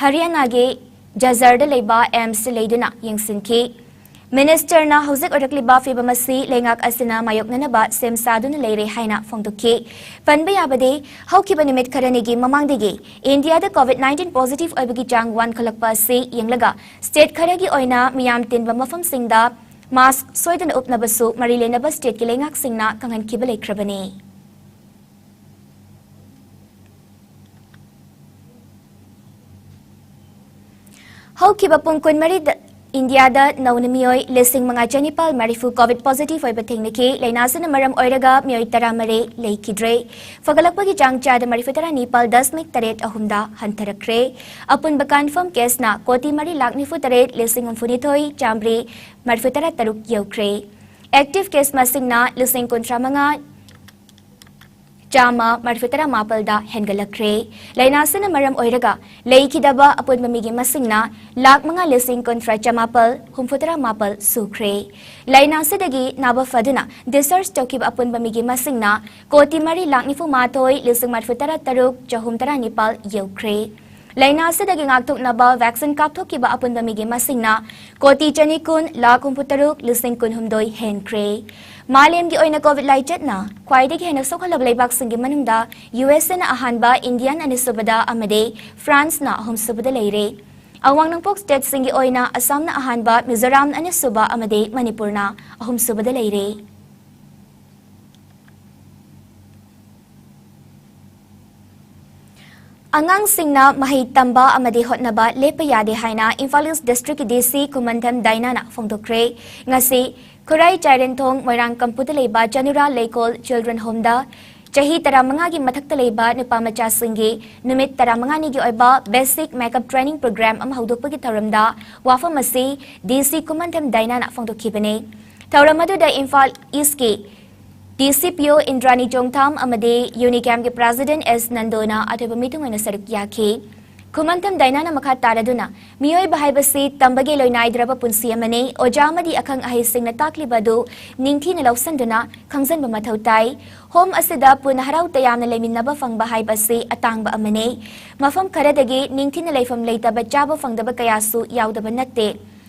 ꯍꯔꯤꯌꯥꯅꯥꯒꯤ ꯖꯖꯔꯗ ꯂꯩꯕ AIIMS ꯇ ꯂꯩꯗꯨꯅ ꯌꯦꯡꯁꯤꯟꯈꯤ꯫ Minister ꯅ ꯍꯧꯖꯤꯛ ꯑꯣꯏꯔꯛꯂꯤꯕ ꯐꯤꯕꯝ ꯑꯁꯤ ꯂꯩꯉꯥꯛ ꯑꯁꯤꯅ ꯃꯥꯌꯣꯛꯅꯅꯕ ꯁꯦꯝ ꯁꯥꯗꯨꯅ ꯂꯩꯔꯦ ꯍꯥꯏꯅ ꯐꯣꯡꯗꯣꯛꯈꯤ꯫ ꯄꯟꯕ ꯌꯥꯕꯗꯤ, ꯍꯧꯈꯤꯕ ꯅꯨꯃꯤꯠ ꯈꯔꯅꯤꯒꯤ ꯃꯃꯥꯡꯗꯒꯤ ꯏꯟꯗꯤꯌꯥꯗ COVID nineteen positive ꯑꯣꯏꯕꯒꯤ ꯆꯥꯡ ꯋꯥꯡꯈꯠꯂꯛꯄ ꯑꯁꯤ ꯌꯦꯡꯂꯒ state ꯈꯔꯒꯤ ꯑꯣꯏꯅ ꯃꯤꯌꯥꯝ ꯇꯤꯟꯕ ꯃꯐꯝꯁꯤꯡꯗ mask ꯁꯣꯏꯗꯅ ꯎꯞꯅꯕꯁꯨ ꯃꯔꯤ ꯂꯩꯅꯕ state ꯀꯤ ꯂꯩꯉꯥꯛꯁꯤꯡꯅ ꯈꯪꯍꯟꯈꯤꯕ ꯂꯩꯈ꯭ꯔꯕꯅꯤ꯫ ꯍꯧꯈꯤꯕ ꯄꯨꯡ ꯀꯨꯟꯃꯔꯤꯗ ꯏꯟꯗꯤꯌꯥꯗ ꯅꯧꯅ ꯃꯤꯑꯣꯏ ꯂꯤꯁꯤꯡ ꯃꯉꯥ ꯆꯅꯤꯄꯥꯜ ꯃꯔꯤꯐꯨ ꯀꯣꯚꯤꯗ ꯄꯣꯖꯤꯇꯤꯚ ꯑꯣꯏꯕ ꯊꯦꯡꯅꯈꯤ꯫ ꯂꯥꯏꯅꯥ ꯑꯁꯤꯅ ꯃꯔꯝ ꯑꯣꯏꯔꯒ ꯃꯤꯑꯣꯏ ꯇꯔꯥꯃꯔꯤ ꯂꯩꯈꯤꯗ꯭ꯔꯦ꯫ ꯐꯒꯠꯂꯛꯄꯒꯤ ꯆꯥꯡ ꯆꯥꯗ ꯃꯔꯤꯐꯨ ꯇꯔꯥ ꯅꯤꯄꯥꯜ ꯗꯁꯃꯤꯛ ꯇꯔꯦꯠ ꯑꯍꯨꯝꯗ ꯍꯟꯊꯔꯛꯈ꯭ꯔꯦ꯫ ꯑꯄꯨꯟꯕ ꯀꯟꯐꯥꯔꯝ ꯀꯦꯁꯅ ꯀꯣꯇꯤ ꯃꯔꯤ ꯂꯥꯛ ꯅꯤꯐꯨ ꯇꯔꯦꯠ ꯂꯤꯁꯤꯡ ꯍꯨꯝꯐꯨ ꯅꯤꯊꯣꯏ ꯆꯥꯃꯔꯤ ꯃꯔꯤꯐꯨ ꯇꯔꯥ ꯇꯔꯨꯛ ꯌꯧꯈ꯭ꯔꯦ꯫ ꯑꯦꯛꯇꯤꯚ ꯀꯦꯁ ꯃꯁꯤꯡꯅ ꯂꯤꯁꯤꯡ ꯀꯨꯟꯊ꯭ꯔꯥ ꯃꯉꯥ ꯆꯥꯝꯃ ꯃꯔꯤꯐꯨ ꯇꯔꯥ ꯃꯥꯄꯜꯗ ꯍꯦꯟꯒꯠꯂꯛꯈ꯭ꯔꯦ꯫ ꯂꯥꯏꯅꯥ ꯑꯁꯤꯅ ꯃꯔꯝ ꯑꯣꯏꯔꯒ ꯂꯩꯈꯤꯗꯕ ꯑꯄꯨꯟꯕ ꯃꯤꯒꯤ ꯃꯁꯤꯡꯅ ꯂꯥꯛ ꯃꯉꯥ ꯂꯤꯁꯤꯡ ꯀꯨꯟꯊ꯭ꯔꯥ ꯆꯃꯥꯄꯜ ꯍꯨꯝꯐꯨ ꯇꯔꯥ ꯃꯥꯄꯜ ꯁꯨꯈ꯭ꯔꯦ꯫ ꯂꯥꯏꯅꯥ ꯑꯁꯤꯗꯒꯤ ꯅꯥꯕ ꯐꯗꯨꯅ ꯗꯤꯁꯆꯥꯔꯖ ꯇꯧꯈꯤꯕ ꯑꯄꯨꯟꯕ ꯃꯤꯒꯤ ꯃꯁꯤꯡꯅ ꯀꯣꯇꯤ ꯃꯔꯤ ꯂꯥꯛ ꯅꯤꯐꯨ ꯃꯥꯊꯣꯏ ꯂꯤꯁꯤꯡ ꯃꯔꯤꯐꯨ ꯇꯔꯥ ꯇꯔꯨꯛ ꯆꯍꯨꯝ ꯇꯔꯥ ꯅꯤꯄꯥꯜ ꯌꯧꯈ꯭ꯔꯦ꯫ ꯂꯥꯏꯅꯥ ꯑꯁꯤꯗꯒꯤ ꯉꯥꯛꯊꯣꯛꯅꯕ ꯚꯦꯛꯁꯤꯟ ꯀꯥꯞꯊꯣꯛꯈꯤꯕ ꯑꯄꯨꯟꯕ ꯃꯤꯒꯤ ꯃꯁꯤꯡꯅ ꯀꯣꯇꯤ ꯆꯅꯤ ꯀꯨꯟ ꯂꯥꯛ ꯍꯨꯝꯐꯨ ꯇꯔꯨꯛ ꯂꯤꯁꯤꯡ ꯀꯨꯟ ꯍꯨꯝꯗꯣꯏ ꯍꯦꯟꯈ꯭ꯔꯦ꯫ ꯃꯥꯂꯦꯝꯒꯤ ꯑꯣꯏꯅ ꯀꯣꯚꯤꯗ ꯂꯥꯏꯆꯠꯅ ꯈ꯭ꯋꯥꯏꯗꯒꯤ ꯍꯦꯟꯅ ꯁꯣꯛꯍꯜꯂꯕ ꯂꯩꯕꯥꯛꯁꯤꯡꯒꯤ ꯃꯅꯨꯡꯗ ꯌꯨ ꯑꯦꯁ ꯑꯦꯅ ꯑꯍꯥꯟꯕ, ꯏꯟꯗꯤꯌꯥꯅ ꯑꯅꯤꯁꯨꯕꯗ ꯑꯃꯗꯤ ꯐ꯭ꯔꯥꯟꯁꯅ ꯑꯍꯨꯝꯁꯨꯕꯗ ꯂꯩꯔꯦ꯫ ꯑꯋꯥꯡ ꯅꯣꯡꯄꯣꯛ ꯁ꯭ꯇꯦꯠꯁꯤꯡꯒꯤ ꯑꯣꯏꯅ ꯑꯁꯥꯝꯅ ꯑꯍꯥꯟꯕ, ꯃꯤꯖꯣꯔꯥꯝꯅ ꯑꯅꯤꯁꯨꯕ ꯑꯃꯗꯤ ꯃꯅꯤꯄꯨꯔꯅ ꯑꯍꯨꯝꯁꯨꯕꯗ ꯂꯩꯔꯦ꯫ ꯑꯉꯥꯡꯁꯤꯡꯅ ꯃꯍꯩ ꯇꯝꯕ ꯑꯃꯗꯤ ꯍꯣꯠꯅꯕ ꯂꯦꯞꯄ ꯌꯥꯗꯦ ꯍꯥꯏꯅ ꯏꯝꯐꯥꯜ ꯏꯁ ꯗꯤꯁꯇ꯭ꯔꯤꯛꯀꯤ ꯗꯤ ꯁꯤ ꯈꯨꯃꯟꯊꯦꯝ ꯗꯥꯏꯅꯥꯅ ꯐꯣꯡꯗꯣꯛꯈ꯭ꯔꯦ꯫ ꯉꯁꯤ ꯈꯨꯔꯥꯏ ꯆꯥꯏꯔꯦꯟꯊꯣꯡ ꯃꯣꯏꯔꯥꯡ ꯀꯝꯄꯨꯗ ꯂꯩꯕ ꯆꯅꯨꯔꯥ ꯂꯩꯀꯣꯜ ꯆꯤꯜꯗ꯭ꯔꯦꯟ ꯍꯣꯝꯗ ꯆꯍꯤ ꯇꯔꯥꯃꯉꯥꯒꯤ ꯃꯊꯛꯇ ꯂꯩꯕ ꯅꯨꯄꯥ ꯃꯆꯥꯁꯤꯡꯒꯤ ꯅꯨꯃꯤꯠ ꯇꯔꯥꯃꯉꯥꯅꯤꯒꯤ ꯑꯣꯏꯕ ꯕꯦꯁꯤꯛ ꯃꯦꯀꯞ ꯇ꯭ꯔꯦꯅꯤꯡ ꯄ꯭ꯔꯣꯒ꯭ꯔꯥꯝ ꯑꯃ ꯍꯧꯗꯣꯛꯄꯒꯤ ꯊꯧꯔꯝꯗ ꯋꯥꯐꯝ ꯑꯁꯤ ꯗꯤ ꯁꯤ ꯈꯨꯃꯟꯊꯦꯝ ꯗꯥꯏꯅꯥꯅ ꯐꯣꯡꯗꯣꯛꯈꯤꯕꯅꯤ꯫ ꯊꯧꯔꯝ ꯑꯗꯨꯗ ꯏꯝꯐꯥꯜ ꯏꯁꯀꯤ ꯗꯤ ꯁꯤ ꯄꯤ ꯑꯣ ꯏꯟꯗ꯭ꯔꯥꯅꯤ ꯆꯣꯡꯊꯥꯝ ꯑꯃꯗꯤ ꯌꯨꯅꯤꯀꯦꯝꯒꯤ ꯄ꯭ꯔꯦꯁꯤꯗꯦꯟꯠ ꯑꯦꯁ ꯅꯟꯗꯣꯅ ꯑꯊꯣꯏꯕ ꯃꯤꯊꯨꯡ ꯑꯣꯏꯅ ꯁꯔꯨꯛ ꯌꯥꯈꯤ꯫ ꯈꯨꯃꯟꯊꯦꯝ ꯗꯥꯏꯅꯥꯅ ꯃꯈꯥ ꯇꯥꯔꯗꯨꯅ, ꯃꯤꯑꯣꯏꯕ ꯍꯥꯏꯕꯁꯤ ꯇꯝꯕꯒꯤ ꯂꯣꯏꯅꯥꯏꯗ꯭ꯔꯕ ꯄꯨꯟꯁꯤ ꯑꯃꯅꯤ꯫ ꯑꯣꯖꯥ ꯑꯃꯗꯤ ꯑꯈꯪ ꯑꯍꯩꯁꯤꯡꯅ ꯇꯥꯛꯂꯤꯕ ꯑꯗꯨ ꯅꯤꯡꯊꯤꯅ ꯂꯧꯁꯤꯟꯗꯨꯅ ꯈꯪꯖꯤꯟꯕ ꯃꯊꯧ ꯇꯥꯏ꯫ ꯍꯣꯝ ꯑꯁꯤꯗ ꯄꯨꯟꯅ ꯍꯔꯥꯎ ꯇꯌꯥꯝꯅ ꯂꯩꯃꯤꯟꯅꯕ ꯐꯪꯕ ꯍꯥꯏꯕꯁꯤ ꯑꯇꯥꯡꯕ ꯑꯃꯅꯤ꯫ ꯃꯐꯝ ꯈꯔꯗꯒꯤ ꯅꯤꯡꯊꯤꯅ ꯂꯩꯐꯝ ꯂꯩꯇꯕ ꯆꯥꯕ ꯐꯪꯗꯕ ꯀꯌꯥꯁꯨ ꯌꯥꯎꯗꯕ ꯅꯠꯇꯦ꯫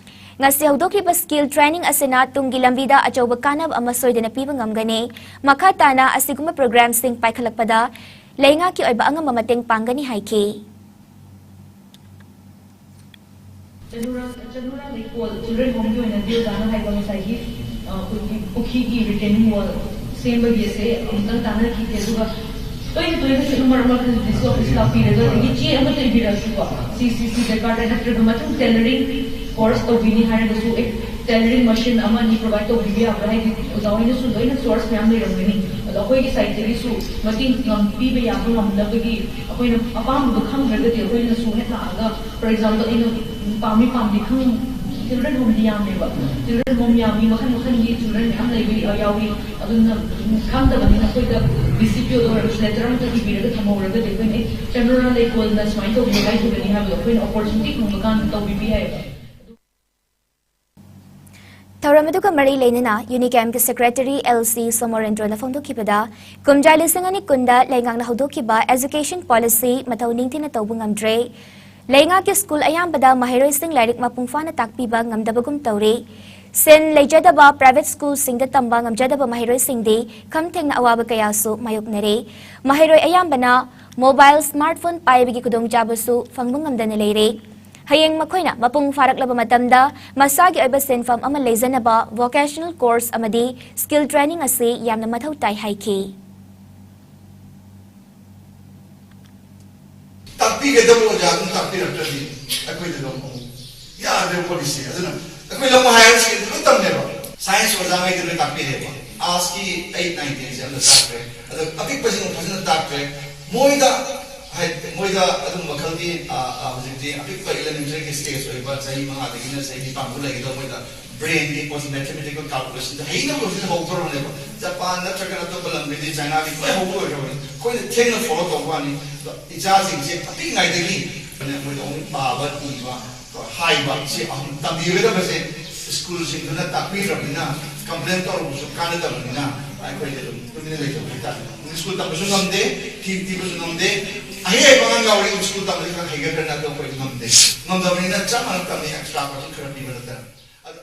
ꯉꯁꯤ ꯍꯧꯗꯣꯛꯈꯤꯕ ꯁ꯭ꯀꯤꯜ ꯇ꯭ꯔꯦꯅꯤꯡ ꯑꯁꯤꯅ ꯇꯨꯡꯒꯤ ꯂꯝꯕꯤꯗ ꯑꯆꯧꯕ ꯀꯥꯟꯅꯕ ꯑꯃ ꯁꯣꯏꯗꯅ ꯄꯤꯕ ꯉꯝꯒꯅꯤ꯫ ꯃꯈꯥ ꯇꯥꯅ ꯑꯁꯤꯒꯨꯝꯕ ꯄ꯭ꯔꯣꯒ꯭ꯔꯥꯝꯁꯤꯡ ꯄꯥꯏꯈꯠꯂꯛꯄꯗ ꯂꯩꯉꯥꯛꯀꯤ ꯑꯣꯏꯕ ꯑꯉꯝꯕ ꯃꯇꯦꯡ ꯄꯥꯡꯒꯅꯤ ꯍꯥꯏꯈꯤ꯫ ꯆꯅꯨꯔꯥ, ꯆꯅꯨꯔꯥ ꯂꯩꯀꯣꯜ ꯆꯤꯜꯗ꯭ꯔꯦꯟ ꯍꯣꯝꯒꯤ ꯑꯣꯏꯅꯗꯤ ꯑꯣꯖꯥꯅ ꯍꯥꯏꯕ ꯉꯁꯥꯏꯒꯤ, ꯑ, ꯄꯨꯈ꯭ꯔꯤ-, ꯄꯨꯈ꯭ꯔꯤꯒꯤ ꯔꯤꯇꯦꯅꯤꯡ ꯋꯥꯜ ꯁꯦꯝꯕꯒꯤ ꯑꯁꯦ ꯑꯃꯨꯛꯇꯪ ꯇꯥꯟꯅꯈꯤꯒꯦ, ꯑꯗꯨꯒ ꯇꯣꯏꯅ ꯇꯣꯏꯅ ꯁꯨꯝ ꯃꯔꯛ ꯃꯔꯛꯇ ꯗꯤ ꯁꯤ ꯑꯣꯐꯤꯁ ꯂꯥꯛꯄꯤꯔꯒ, ꯑꯗꯒꯤ ꯆꯦ ꯑꯃꯠꯇ ꯏꯕꯤꯔꯛꯑꯁꯨꯀꯣ, ꯁꯤ, ꯁꯤ, ꯁꯤ ꯗꯔꯀꯥꯔ ꯇꯥꯏ, ꯅꯠꯇ꯭ꯔꯒ ꯃꯊꯪ ꯇꯦꯂꯔꯤꯡ ꯀꯣꯔꯁ ꯇꯧꯕꯤꯅꯤ ꯍꯥꯏꯔꯒꯁꯨ ꯑꯦ ꯇꯦꯂꯔꯤꯡ ꯃꯁꯤꯟ ꯑꯃ ꯑꯅꯤ ꯄ꯭ꯔꯣꯚꯥꯏꯗ ꯇꯧꯕꯤꯕ ꯌꯥꯕ꯭ꯔꯥ? ꯍꯥꯏꯗꯤ ꯑꯣꯖꯥ ꯍꯣꯏꯅꯁꯨ ꯂꯣꯏꯅ ꯁꯣꯔꯁ ꯃꯌꯥꯝ ꯂꯩꯔꯝꯒꯅꯤ, ꯑꯗꯣ ꯑꯩꯈꯣꯏꯒꯤ ꯁꯥꯏꯠꯇꯒꯤꯁꯨ ꯃꯇꯦꯡ ꯄꯥꯡ ꯄꯤꯕ ꯌꯥꯕ ꯉꯝꯅꯕꯒꯤ ꯑꯩꯈꯣꯏꯅ ꯑꯄꯥꯝꯕꯗꯣ ꯈꯪꯗ꯭ꯔꯒꯗꯤ ꯑꯩꯈꯣꯏꯅꯁꯨ ꯍꯦꯛ ꯂꯥꯛꯑꯒ, ꯐꯣꯔ ꯑꯦꯛꯖꯥꯝꯄꯜ, ꯑꯩꯅ ꯄꯥꯝꯃꯤ ꯄꯥꯝꯗꯦ ꯈꯪ ꯆꯤꯜꯗ꯭ꯔꯦꯟ ꯍꯣꯝꯗꯤ ꯌꯥꯝꯃꯦꯕ꯫ ꯆꯤꯜꯗ꯭ꯔꯦꯟ ꯍꯣꯝ ꯌꯥꯝꯃꯤ, ꯃꯈꯜ ꯃꯈꯜꯒꯤ ꯆꯤꯜꯗ꯭ꯔꯦꯟ ꯃꯌꯥꯝ ꯂꯩꯕ ꯌꯥꯎꯏ꯫ ꯑꯗꯨꯅ ꯈꯪꯗꯕꯅꯤꯅ ꯑꯩꯈꯣꯏꯗ ꯗꯤ ꯁꯤ ꯄꯤ ꯑꯣꯗ ꯑꯣꯏꯔꯒꯁꯨ ꯂꯦꯇꯔ ꯑꯃꯇ ꯏꯕꯤꯔꯒ ꯊꯝꯍꯧꯔꯒꯗꯤ ꯑꯩꯈꯣꯏꯅ ꯑꯦ ꯆꯟꯗ꯭ꯔꯣꯅ ꯂꯩꯀꯣꯜꯅ ꯁꯨꯃꯥꯏꯅ ꯇꯧꯕꯤꯌꯨ ꯍꯥꯏꯈꯤꯕꯅꯤ ꯍꯥꯏꯕꯗꯣ ꯑꯩꯈꯣꯏꯅ ꯑꯣꯄꯣꯔꯆꯨꯅꯤꯇꯤ ꯐꯪꯕ ꯀꯥꯟꯗ ꯇꯧꯕꯤꯕ ꯌꯥꯏꯌꯦꯕ꯫ ꯊꯧꯔꯝ ꯑꯗꯨꯒ ꯃꯔꯤ ꯂꯩꯅꯅ ꯌꯨꯅꯤꯀꯦꯝꯒꯤ ꯁꯦꯀ꯭ꯔꯦꯇꯔꯤ ꯑꯦꯜ ꯁꯤ ꯁꯣꯃꯣꯔꯦꯟꯗ꯭ꯔꯣꯅ ꯐꯣꯡꯗꯣꯛꯈꯤꯕꯗ, ꯀꯨꯝꯖꯥ ꯂꯤꯁꯤꯡ ꯑꯅꯤ ꯀꯨꯟꯗ ꯂꯩꯉꯥꯛꯅ ꯍꯧꯗꯣꯛꯈꯤꯕ ꯑꯦꯖꯨꯀꯦꯁꯟ ꯄꯣꯂꯤꯁꯤ ꯃꯊꯧ ꯅꯤꯡꯊꯤꯅ ꯇꯧꯕ ꯉꯝꯗ꯭ꯔꯦ꯫ ꯂꯩꯉꯥꯛꯀꯤ ꯁ꯭ꯀꯨꯜ ꯑꯌꯥꯝꯕꯗ ꯃꯍꯩꯔꯣꯏꯁꯤꯡ ꯂꯥꯏꯔꯤꯛ ꯃꯄꯨꯡ ꯐꯥꯅ ꯇꯥꯛꯄꯤꯕ ꯉꯝꯗꯕꯒꯨꯝ ꯇꯧꯔꯤ꯫ ꯁꯦꯟ ꯂꯩꯖꯗꯕ ꯄ꯭ꯔꯥꯏꯚꯦꯠ ꯁ꯭ꯀꯨꯜꯁꯤꯡꯗ ꯇꯝꯕ ꯉꯝꯖꯗꯕ ꯃꯍꯩꯔꯣꯏꯁꯤꯡꯗꯤ ꯈꯝ ꯊꯦꯡꯅ ꯑꯋꯥꯕ ꯀꯌꯥꯁꯨ ꯃꯥꯌꯣꯛꯅꯔꯤ꯫ ꯃꯍꯩꯔꯣꯏ ꯑꯌꯥꯝꯕꯅ ꯃꯣꯕꯥꯏꯜ, ꯁ꯭ꯃꯥꯔꯠꯐꯣꯟ ꯄꯥꯏꯕꯒꯤ ꯈꯨꯗꯣꯡꯆꯥꯕꯁꯨ ꯐꯪꯕ ꯉꯝꯗꯅ ꯂꯩꯔꯦ꯫ ꯍꯌꯦꯡ ꯃꯈꯣꯏꯅ ꯃꯄꯨꯡ ꯐꯥꯔꯛꯂꯕ ꯃꯇꯝꯗ ꯃꯁꯥꯒꯤ ꯑꯣꯏꯕ ꯁꯤꯟꯐꯝ ꯑꯃ ꯂꯩꯖꯅꯕ ꯚꯣꯀꯦꯁꯅꯦꯜ ꯀꯣꯔꯁ ꯑꯃꯗꯤ ꯁ꯭ꯀꯤꯜ ꯇ꯭ꯔꯦꯅꯤꯡ ꯑꯁꯤ ꯌꯥꯝꯅ ꯃꯊꯧ ꯇꯥꯏ ꯍꯥꯏꯈꯤ꯫ ꯇꯥꯛꯄꯤꯒꯗꯕ ꯑꯣꯖꯥ ꯑꯗꯨꯝ ꯇꯥꯛꯄꯤꯔꯛꯇ꯭ꯔꯗꯤ ꯑꯩꯈꯣꯏꯗ ꯂꯧꯕ ꯑꯃꯨꯛ ꯌꯥꯗ꯭ꯔꯦꯕ ꯄꯣꯂꯤꯁꯤ꯫ ꯑꯗꯨꯅ ꯑꯩꯈꯣꯏ ꯂꯧꯕ ꯍꯥꯏꯌꯔ ꯁꯦꯀꯦꯟꯗꯔꯤ ꯂꯣꯏ ꯇꯝꯃꯦꯕ꯫ ꯁꯥꯏꯟꯁ ꯑꯣꯖꯥꯉꯩꯗꯤ ꯂꯣꯏ ꯇꯥꯛꯄꯤꯔꯦꯕ꯫ ꯑꯥꯔꯠꯁꯀꯤ ꯑꯩꯠ, ꯅꯥꯏꯟ, ꯇꯦꯟꯁꯦ ꯑꯝꯇ ꯇꯥꯛꯇ꯭ꯔꯦ꯫ ꯑꯗꯣ ꯑꯄꯤꯛꯄꯁꯤꯡꯕꯨ ꯐꯖꯅ ꯇꯥꯛꯇ꯭ꯔꯦ꯫ ꯃꯣꯏꯗ ꯍꯥꯏ-, ꯃꯣꯏꯗ ꯑꯗꯨꯝ ꯃꯈꯜꯒꯤ, ꯑ, ꯑ, ꯍꯧꯖꯤꯛꯇꯤ ꯑꯄꯤꯛꯄ ꯏꯂꯤꯃꯦꯟꯇꯔꯤꯒꯤ ꯁ꯭ꯇꯦꯖ ꯑꯣꯏꯕ ꯆꯍꯤ ꯃꯉꯥꯗꯒꯤꯅ ꯆꯍꯤ ꯅꯤꯄꯥꯟ ꯐꯥꯎ ꯂꯩꯒꯗꯕ ꯃꯣꯏꯗ ꯕ꯭ꯔꯦꯟꯒꯤ ꯃꯦꯊꯃꯦꯇꯤꯀꯦꯜ ꯀꯥꯜꯀꯨꯂꯦꯁꯟꯁꯦ ꯍꯩꯅꯕ ꯍꯧꯖꯤꯛ ꯍꯧꯗꯧꯔꯕꯅꯦꯕ꯫ ꯖꯄꯥꯟ ꯅꯠꯇ꯭ꯔꯒ ꯑꯇꯣꯞꯄ ꯂꯝꯗꯗꯤ ꯆꯥꯏꯅꯥꯒꯤ ꯂꯣꯏ ꯍꯧꯕ ꯂꯣꯏꯈ꯭ꯔꯕꯅꯤ꯫ ꯑꯩꯈꯣꯏꯅ ꯊꯦꯡꯅ ꯐꯣꯂꯣ ꯇꯧꯕ ꯋꯥꯅꯤ꯫ ꯑꯗꯣ ꯏꯆꯥꯁꯤꯡꯁꯦ ꯄꯤꯛꯏꯉꯩꯗꯒꯤ ꯃꯣꯏꯗ ꯑꯃꯨꯛ ꯄꯥꯕ, ꯏꯕ, ꯍꯥꯏꯕ ꯁꯤ ꯑꯍꯨꯝ ꯇꯝꯕꯤꯒꯗꯕꯁꯦ ꯁ꯭ꯀꯨꯜꯁꯤꯡꯗꯨꯅ ꯇꯥꯛꯄꯤꯗ꯭ꯔꯕꯅꯤꯅ, ꯀꯝꯄ꯭ꯂꯦꯟ ꯇꯧꯔꯨꯕꯁꯨ ꯀꯥꯟꯅꯗꯕꯅꯤꯅ ꯑꯩꯈꯣꯏꯗꯤ ꯑꯗꯨꯝ ꯇꯨꯃꯤꯟꯅ ꯂꯩꯖꯕ ꯍꯥꯏꯇꯥꯔꯦ꯫ ꯁ꯭ꯀꯨꯜ ꯇꯝꯕꯁꯨ ꯉꯝꯗꯦ, ꯐꯤ ꯊꯤꯕꯁꯨ ꯉꯝꯗꯦ꯫ ꯑꯍꯩ ꯍꯩꯕ ꯑꯉꯥꯡ ꯌꯥꯎꯔꯤ, ꯁ꯭ꯀꯨꯜ ꯇꯝꯕꯗꯤ ꯈꯔ ꯍꯩꯒꯗ꯭ꯔꯅ, ꯑꯗꯣ ꯑꯩꯈꯣꯏꯗꯤ ꯉꯝꯗꯦ꯫ ꯉꯝꯗꯕꯅꯤꯅ ꯆꯞ ꯃꯥꯟꯅ ꯇꯝꯃꯤ, ꯑꯦꯛꯁꯇ꯭ꯔꯥ ꯀꯣꯆꯤꯡ ꯈꯔ ꯄꯤꯕ ꯅꯠꯇꯅ꯫ ꯑꯗꯣ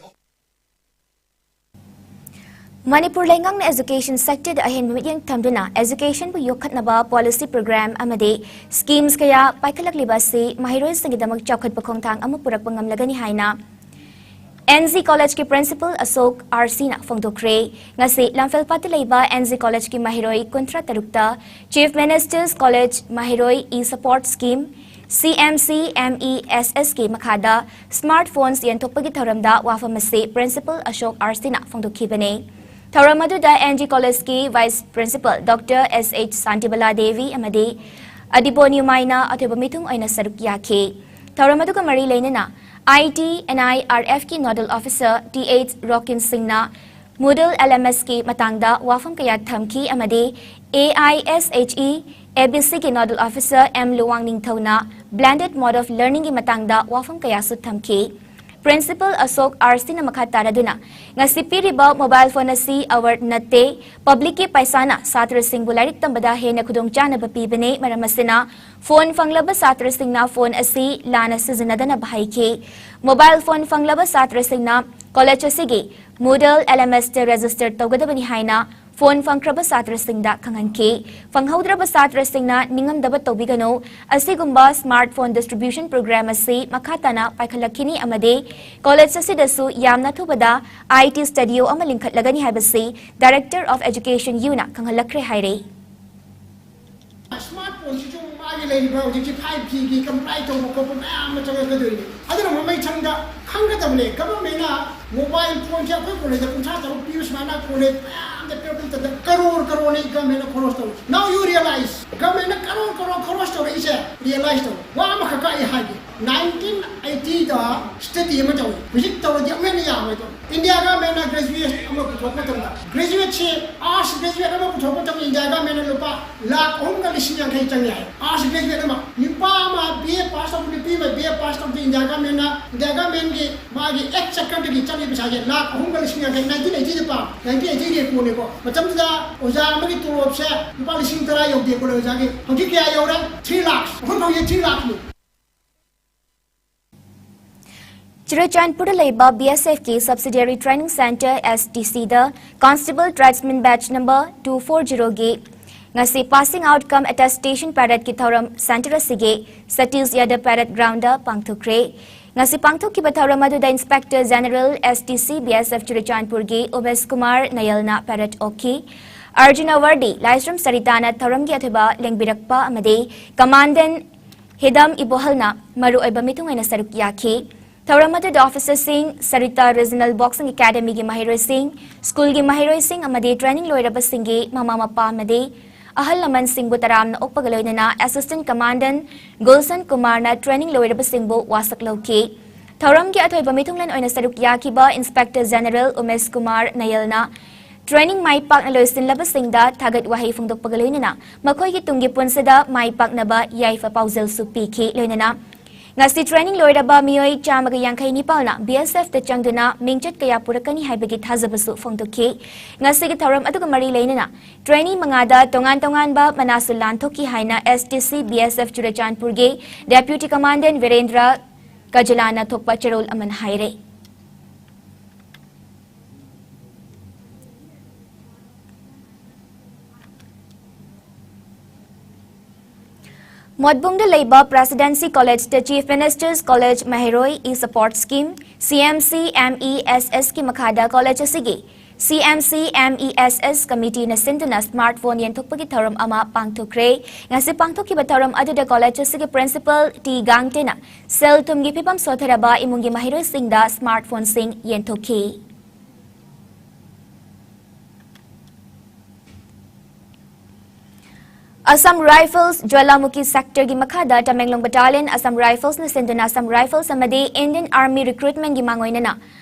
ꯃꯅꯤꯄꯨꯔ ꯂꯩꯉꯥꯛꯅ ꯑꯦꯖꯨꯀꯦꯁꯟ ꯁꯦꯛꯇꯔꯗ ꯑꯍꯦꯟꯕ ꯃꯤꯠꯌꯦꯡ ꯊꯝꯗꯨꯅ ꯑꯦꯖꯨꯀꯦꯁꯟꯕꯨ ꯌꯣꯛꯈꯠꯅꯕ ꯄꯣꯂꯤꯁꯤ ꯄ꯭ꯔꯣꯒ꯭ꯔꯥꯝ ꯑꯃꯗꯤ ꯁ꯭ꯀꯤꯝꯁ ꯀꯌꯥ ꯄꯥꯏꯈꯠꯂꯛꯂꯤꯕ ꯑꯁꯤ ꯃꯍꯩꯔꯣꯏꯁꯤꯡꯒꯤꯗꯃꯛ ꯆꯥꯎꯈꯠꯄ ꯈꯣꯡꯊꯥꯡ ꯑꯃ ꯄꯨꯔꯛꯄ ꯉꯝꯂꯒꯅꯤ ꯍꯥꯏꯅ ꯑꯦꯟ ꯖꯤ ꯀꯣꯂꯦꯖꯀꯤ ꯄ꯭ꯔꯤꯟꯁꯤꯄꯜ ꯑꯁꯣꯛ ꯑꯥꯔ ꯁꯤꯅ ꯐꯣꯡꯗꯣꯛꯈ꯭ꯔꯦ꯫ ꯉꯁꯤ ꯂꯝꯐꯦꯜꯄꯥꯠꯇ ꯂꯩꯕ ꯑꯦꯟ ꯖꯤ ꯀꯣꯂꯦꯖꯀꯤ ꯃꯍꯩꯔꯣꯏ ꯀꯨꯟꯊ꯭ꯔꯥ ꯇꯔꯨꯛꯇ ꯆꯤꯐ ꯃꯤꯅꯤꯁꯇꯔꯁ ꯀꯣꯂꯦꯖ ꯃꯍꯩꯔꯣꯏ ꯏ ꯁꯄꯣꯔꯠ ꯁ꯭ꯀꯤꯝ, CMCMESS ꯀꯤ ꯃꯈꯥꯗ ꯁ꯭ꯃꯥꯔꯠ ꯐꯣꯟꯁ ꯌꯦꯟꯊꯣꯛꯄꯒꯤ ꯊꯧꯔꯝꯗ ꯋꯥꯐꯝ ꯑꯁꯤ ꯄ꯭ꯔꯤꯟꯁꯤꯄꯜ ꯑꯁꯣꯛ ꯑꯥꯔꯁꯤꯅ ꯐꯣꯡꯗꯣꯛꯈꯤꯕꯅꯤ꯫ ꯊꯧꯔꯝ ꯑꯗꯨꯗ NG ꯀꯣꯂꯦꯖꯀꯤ vice principal doctor S H Shantibala Devi ꯑꯃꯗꯤ ꯑꯗꯤꯕꯣ ꯅ꯭ꯌꯨꯃꯥꯏꯅ ꯑꯊꯣꯏꯕ ꯃꯤꯊꯨꯡ ꯑꯣꯏꯅ ꯁꯔꯨꯛ ꯌꯥꯈꯤ꯫ ꯊꯧꯔꯝ ꯑꯗꯨꯒ ꯃꯔꯤ ꯂꯩꯅꯅ ITNIRF ꯀꯤ ꯅꯣꯗꯜ ꯑꯣꯐꯤꯁꯔ Th ꯔꯣꯀꯤꯟ ꯁꯤꯡꯅ Moodle LMS ꯀꯤ ꯃꯇꯥꯡꯗ ꯋꯥꯐꯝ ꯀꯌꯥ ꯊꯝꯈꯤ ꯑꯃꯗꯤ AISHE ABC ꯒꯤ ꯅꯣꯗꯜ ꯑꯣꯐꯤꯁꯔ M ꯂꯨꯋꯥꯡ ꯅꯤꯡꯊꯧꯅ blended mode of learning ꯒꯤ ꯃꯇꯥꯡꯗ ꯋꯥꯐꯝ ꯀꯌꯥꯁꯨ ꯊꯝꯈꯤ꯫ ꯄ꯭ꯔꯤꯟꯁꯤꯄꯜ ꯑꯁꯣꯛ ꯑꯥꯔꯁꯤꯅ ꯃꯈꯥ ꯇꯥꯔꯗꯨꯅ, ꯉꯁꯤ ꯄꯤꯔꯤꯕ ꯃꯣꯕꯥꯏꯜ ꯐꯣꯟ ꯑꯁꯤ ꯑꯋꯔ ꯅꯠꯇꯦ, ꯄꯕ꯭ꯂꯤꯛꯀꯤ ꯄꯩꯁꯥꯅ ꯁꯥꯇ꯭ꯔꯁꯤꯡꯕꯨ ꯂꯥꯏꯔꯤꯛ ꯇꯝꯕꯗ ꯍꯦꯟꯅ ꯈꯨꯗꯣꯡꯆꯥꯅꯕ ꯄꯤꯕꯅꯤ꯫ ꯃꯔꯝ ꯑꯁꯤꯅ, ꯐꯣꯟ ꯐꯪꯂꯕ ꯁꯥꯇ꯭ꯔꯁꯤꯡꯅ ꯐꯣꯟ ꯑꯁꯤ ꯂꯥꯟꯅ ꯁꯤꯖꯤꯟꯅꯗꯅꯕ ꯍꯥꯏꯈꯤ꯫ ꯃꯣꯕꯥꯏꯜ ꯐꯣꯟ ꯐꯪꯂꯕ ꯁꯥꯇ꯭ꯔꯁꯤꯡꯅ ꯀꯣꯂꯦꯖ ꯑꯁꯤꯒꯤ Moodle LMS ꯇ ꯔꯦꯖꯤꯁꯇꯔ ꯇꯧꯒꯗꯕꯅꯤ ꯍꯥꯏꯅ ꯐꯣꯟ ꯐꯪꯈ꯭ꯔꯕ ꯁꯥꯇ꯭ꯔꯁꯤꯡꯗ ꯈꯪꯍꯟꯈꯤ꯫ ꯐꯪꯍꯧꯗ꯭ꯔꯕ ꯁꯥꯇ꯭ꯔꯁꯤꯡꯅ ꯅꯤꯡꯉꯝꯗꯕ ꯇꯧꯕꯤꯒꯅꯨ꯫ ꯑꯁꯤꯒꯨꯝꯕ ꯁ꯭ꯃꯥꯔꯠ ꯐꯣꯟ ꯗꯤꯁꯇ꯭ꯔꯤꯕ꯭ꯌꯨꯁꯟ ꯄ꯭ꯔꯣꯒ꯭ꯔꯥꯝ ꯑꯁꯤ ꯃꯈꯥ ꯇꯥꯅ ꯄꯥꯏꯈꯠꯂꯛꯈꯤꯅꯤ ꯑꯃꯗꯤ ꯀꯣꯂꯦꯖ ꯑꯁꯤꯗꯁꯨ ꯌꯥꯝꯅ ꯊꯨꯕꯗ IT ꯁ꯭ꯇꯨꯗꯤꯑꯣ ꯑꯃ ꯂꯤꯡꯈꯠꯂꯒꯅꯤ ꯍꯥꯏꯕꯁꯤ Director of Education U ꯅ ꯈꯪꯍꯜꯂꯛꯈ꯭ꯔꯦ ꯍꯥꯏꯔꯤ꯫ ꯁ꯭ꯃꯥꯔꯠ ꯐꯣꯟꯁꯤꯁꯨ ꯃꯥꯒꯤ ꯂꯩꯔꯤꯕ ꯍꯧꯖꯤꯛꯁꯤ five G ꯒꯤ ꯀꯝꯄ꯭ꯂꯥꯏ ꯇꯧꯕ ꯈꯣꯠꯄ ꯃꯌꯥꯝ ꯑꯃ ꯆꯪꯉꯛꯀꯗꯣꯏꯅꯤ꯫ ꯑꯗꯨꯅ ꯃꯃꯩ ꯁꯪꯗ ꯈꯪꯒꯗꯕꯅꯦ꯫ ꯒꯚꯔꯟꯃꯦꯟꯅ ꯃꯣꯕꯥꯏꯜ ꯐꯣꯟꯁꯦ ꯑꯩꯈꯣꯏ ꯀꯣꯂꯦꯖꯇ ꯀꯨꯟꯊ꯭ꯔꯥ ꯇꯔꯨꯛ ꯄꯤꯕ ꯁꯨꯃꯥꯏꯅ ꯀꯣꯂꯦꯖ ꯃꯌꯥꯝꯗ ꯄꯤꯔꯛꯄ ꯃꯇꯝꯗ ꯀꯔꯣꯔ ꯀꯔꯣꯔꯅꯤ ꯒꯚꯔꯟꯃꯦꯟꯅ ꯈꯣꯔꯣꯁ ꯇꯧꯔꯤ꯫ Now you realize, ꯒꯚꯔꯟꯃꯦꯟꯅ ꯀꯔꯣꯔ ꯀꯔꯣꯔ ꯈꯣꯔꯣꯁ ꯇꯧꯔꯛꯏꯁꯦ realize ꯇꯧ꯫ ꯋꯥ ꯑꯃꯈꯛꯀ ꯑꯩ ꯍꯥꯏꯒꯦ꯫ Nineteen eighty ꯗ study ꯑꯃ ꯇꯧꯏ꯫ ꯍꯧꯖꯤꯛ ꯇꯧꯔꯗꯤ ꯑꯃꯨꯛ ꯍꯦꯟꯅ ꯌꯥꯝꯃꯣꯏꯗꯣ꯫ ꯏꯟꯗꯤꯌꯥ ꯒꯚꯔꯟꯃꯦꯟꯅ graduate ꯑꯃ ꯄꯨꯊꯣꯛꯄ ꯃꯇꯝꯗ, graduate ꯁꯦ, arts graduate ꯑꯃ ꯄꯨꯊꯣꯛꯄ ꯃꯇꯝꯗ ꯏꯟꯗꯤꯌꯥ ꯒꯚꯔꯟꯃꯦꯟꯅ ꯂꯨꯄꯥ ꯂꯥꯈ ꯑꯍꯨꯝꯒ ꯂꯤꯁꯤꯡ ꯌꯥꯡꯈꯩ ꯆꯪꯉꯦ ꯍꯥꯏ꯫ Arts graduate ꯑꯃ, ꯅꯨꯄꯥ ꯑꯃ BA pass ꯇꯧꯕ, ꯅꯨꯄꯤ ꯑꯃ BA pass ꯇꯧꯕꯗ ꯏꯟꯗꯤꯌꯥ ꯒꯚꯔꯟꯃꯦꯟꯅ, ꯏꯟꯗꯤꯌꯥ ꯒꯚꯔꯟꯃꯦꯟꯒꯤ ꯃꯥꯒꯤ Act ꯆꯠꯀꯗꯒꯤ ꯆꯠꯂꯤ ꯄꯩꯁꯥꯁꯦ ꯂꯥꯈ ꯑꯍꯨꯝꯒ ꯂꯤꯁꯤꯡ ꯌꯥꯡꯈꯩ, nineteen eighty ꯗ ꯄꯥ, nineteen eighty ꯒꯤ ꯔꯦꯀꯣꯔꯗꯅꯤꯀꯣ꯫ ꯃꯇꯝꯗꯨꯗ ꯑꯣꯖꯥ ꯑꯃꯒꯤ ꯇꯣꯂꯣꯞꯁꯦ ꯂꯨꯄꯥ ꯂꯤꯁꯤꯡ ꯇꯔꯥ ꯌꯧꯗꯦꯀꯣ ꯑꯣꯖꯥꯒꯤ꯫ ꯍꯧꯖꯤꯛ ꯀꯌꯥ ꯌꯧꯔꯦ? Three lakhs꯫ ꯑꯩꯈꯣꯏ ꯐꯥꯎꯁꯦ three lakhs ꯅꯤ꯫ ꯆꯨꯔꯆꯥꯟꯄꯨꯔꯗ ꯂꯩꯕ BSF ꯀꯤ subsidiary training centre STC ꯗ Constable Tradesman batch number two four zero ꯒꯤ ꯉꯁꯤ passing out cum attestation parade ꯀꯤ ꯊꯧꯔꯝ centre ꯑꯁꯤꯒꯤ ꯁꯇꯤꯁ ꯌꯥꯗꯕ parade ground ꯗ ꯄꯥꯡꯊꯣꯛꯈ꯭ꯔꯦ꯫ ꯉꯁꯤ ꯄꯥꯡꯊꯣꯛꯈꯤꯕ ꯊꯧꯔꯝ ꯑꯗꯨꯗ Inspector General STC BSF ꯆꯨꯔꯆꯥꯟꯄꯨꯔꯒꯤ ꯎꯃꯦꯁ ꯀꯨꯃꯥꯔ ꯅꯌꯜꯅ parade ꯑꯣꯛꯈꯤ꯫ ꯑꯔꯖꯨꯟ ꯑꯋꯥꯔꯗꯤ ꯂꯥꯏꯁ꯭ꯔꯝ ꯁꯔꯤꯇꯥꯅ ꯊꯧꯔꯝꯒꯤ ꯑꯊꯣꯏꯕ ꯂꯦꯡꯕꯤꯔꯛꯄ ꯑꯃꯗꯤ Commandant ꯍꯤꯗꯝ ꯏꯕꯣꯍꯜꯅ ꯃꯔꯨꯑꯣꯏꯕ ꯃꯤꯊꯨꯡ ꯑꯣꯏꯅ ꯁꯔꯨꯛ ꯌꯥꯈꯤ꯫ ꯊꯧꯔꯝ ꯑꯗꯨꯗ officerꯁꯤꯡ, ꯁꯔꯤꯇꯥ Regional Boxing Academyꯒꯤ ꯃꯍꯩꯔꯣꯏꯁꯤꯡ, ꯁ꯭ꯀꯨꯜꯒꯤ ꯃꯍꯩꯔꯣꯏꯁꯤꯡ ꯑꯃꯗꯤ training ꯂꯣꯏꯔꯕꯁꯤꯡꯒꯤ ꯃꯃꯥ ꯃꯄꯥ ꯑꯃꯗꯤ ꯑꯍꯜ ꯂꯃꯟꯁꯤꯡꯕꯨ ꯇꯔꯥꯝꯅ ꯑꯣꯛꯄꯒ ꯂꯣꯏꯅꯅ Assistant Commandant ꯒꯨꯜꯁꯟ ꯀꯨꯃꯥꯔꯅ training ꯂꯣꯏꯔꯕꯁꯤꯡꯕꯨ ꯋꯥꯁꯛ ꯂꯧꯈꯤ꯫ ꯊꯧꯔꯝꯒꯤ ꯑꯊꯣꯏꯕ ꯃꯤꯊꯨꯡꯂꯦꯟ ꯑꯣꯏꯅ ꯁꯔꯨꯛ ꯌꯥꯈꯤꯕ Inspector General Umesh Kumar ꯅꯌꯜꯅ training ꯃꯥꯏ ꯄꯥꯛꯅ ꯂꯣꯏꯁꯤꯜꯂꯕꯁꯤꯡꯗ ꯊꯥꯒꯠ ꯋꯥꯍꯩ ꯐꯣꯡꯗꯣꯛꯄꯒ ꯂꯣꯏꯅꯅ ꯃꯈꯣꯏꯒꯤ ꯇꯨꯡꯒꯤ ꯄꯨꯟꯁꯤꯗ ꯃꯥꯏ ꯄꯥꯛꯅꯕ ꯌꯥꯏꯐ ꯄꯥꯎꯖꯦꯜꯁꯨ ꯄꯤꯈꯤ꯫ ꯂꯣꯏꯅꯅ ꯉꯁꯤ training ꯂꯣꯏꯔꯕ ꯃꯤꯑꯣꯏ ꯆꯥꯝꯃꯒ ꯌꯥꯡꯈꯩ ꯅꯤꯄꯥꯜꯅ BSFꯇ ꯆꯪꯗꯨꯅ ꯃꯤꯡꯆꯠ ꯀꯌꯥ ꯄꯨꯔꯛꯀꯅꯤ ꯍꯥꯏꯕꯒꯤ ꯊꯥꯖꯕꯁꯨ ꯐꯣꯡꯗꯣꯛꯈꯤ꯫ ꯉꯁꯤꯒꯤ ꯊꯧꯔꯝ ꯑꯗꯨꯒ ꯃꯔꯤ ꯂꯩꯅꯅ trainee ꯃꯉꯥꯗ ꯇꯣꯉꯥꯟ ꯇꯣꯉꯥꯟꯕ ꯃꯅꯥꯁꯨ ꯂꯥꯟꯊꯣꯛꯈꯤ ꯍꯥꯏꯅ STC BSF ꯆꯨꯔꯆꯥꯟꯄꯨꯔꯒꯤ Deputy Commandant ꯕꯤꯔꯦꯟꯗ꯭ꯔ ꯀꯖꯂꯥꯅ ꯊꯣꯛꯄ ꯆꯦꯔꯣꯜ ꯑꯃꯅ ꯍꯥꯏꯔꯦ꯫ ꯃꯣꯠꯕꯨꯡꯗ ꯂꯩꯕ Presidency Collegeꯇ Chief Minister's College ꯃꯍꯩꯔꯣꯏ E-Support Scheme, CMC MESSꯀꯤ ꯃꯈꯥꯗ college ꯑꯁꯤꯒꯤ CMC MESS committeeꯅ ꯁꯤꯟꯗꯨꯅ smartphone ꯌꯦꯟꯊꯣꯛꯄꯒꯤ ꯊꯧꯔꯝ ꯑꯃ ꯄꯥꯡꯊꯣꯛꯈ꯭ꯔꯦ꯫ ꯉꯁꯤ ꯄꯥꯡꯊꯣꯛꯈꯤꯕ ꯊꯧꯔꯝ ꯑꯗꯨꯗ college ꯑꯁꯤꯒꯤ Principal ꯇꯤ ꯒꯥꯡꯇꯦꯅ ꯁꯦꯜ ꯊꯨꯝꯒꯤ ꯐꯤꯕꯝ ꯁꯣꯊꯔꯕ ꯏꯃꯨꯡꯒꯤ ꯃꯍꯩꯔꯣꯏꯁꯤꯡꯗ smartphoneꯁꯤꯡ ꯌꯦꯟꯊꯣꯛꯈꯤ꯫ Assam Rifles ꯖ꯭ꯋꯥꯂꯥꯃꯨꯈꯤ sectorꯒꯤ ꯃꯈꯥꯗ ꯇꯃꯦꯡꯂꯣꯡ Battalionꯅ Assam Riflesꯅ ꯁꯤꯟꯗꯨꯅ Assam Rifles ꯑꯃꯗꯤ Indian Army recruitmentꯒꯤ ꯃꯥꯡꯑꯣꯏꯅꯅ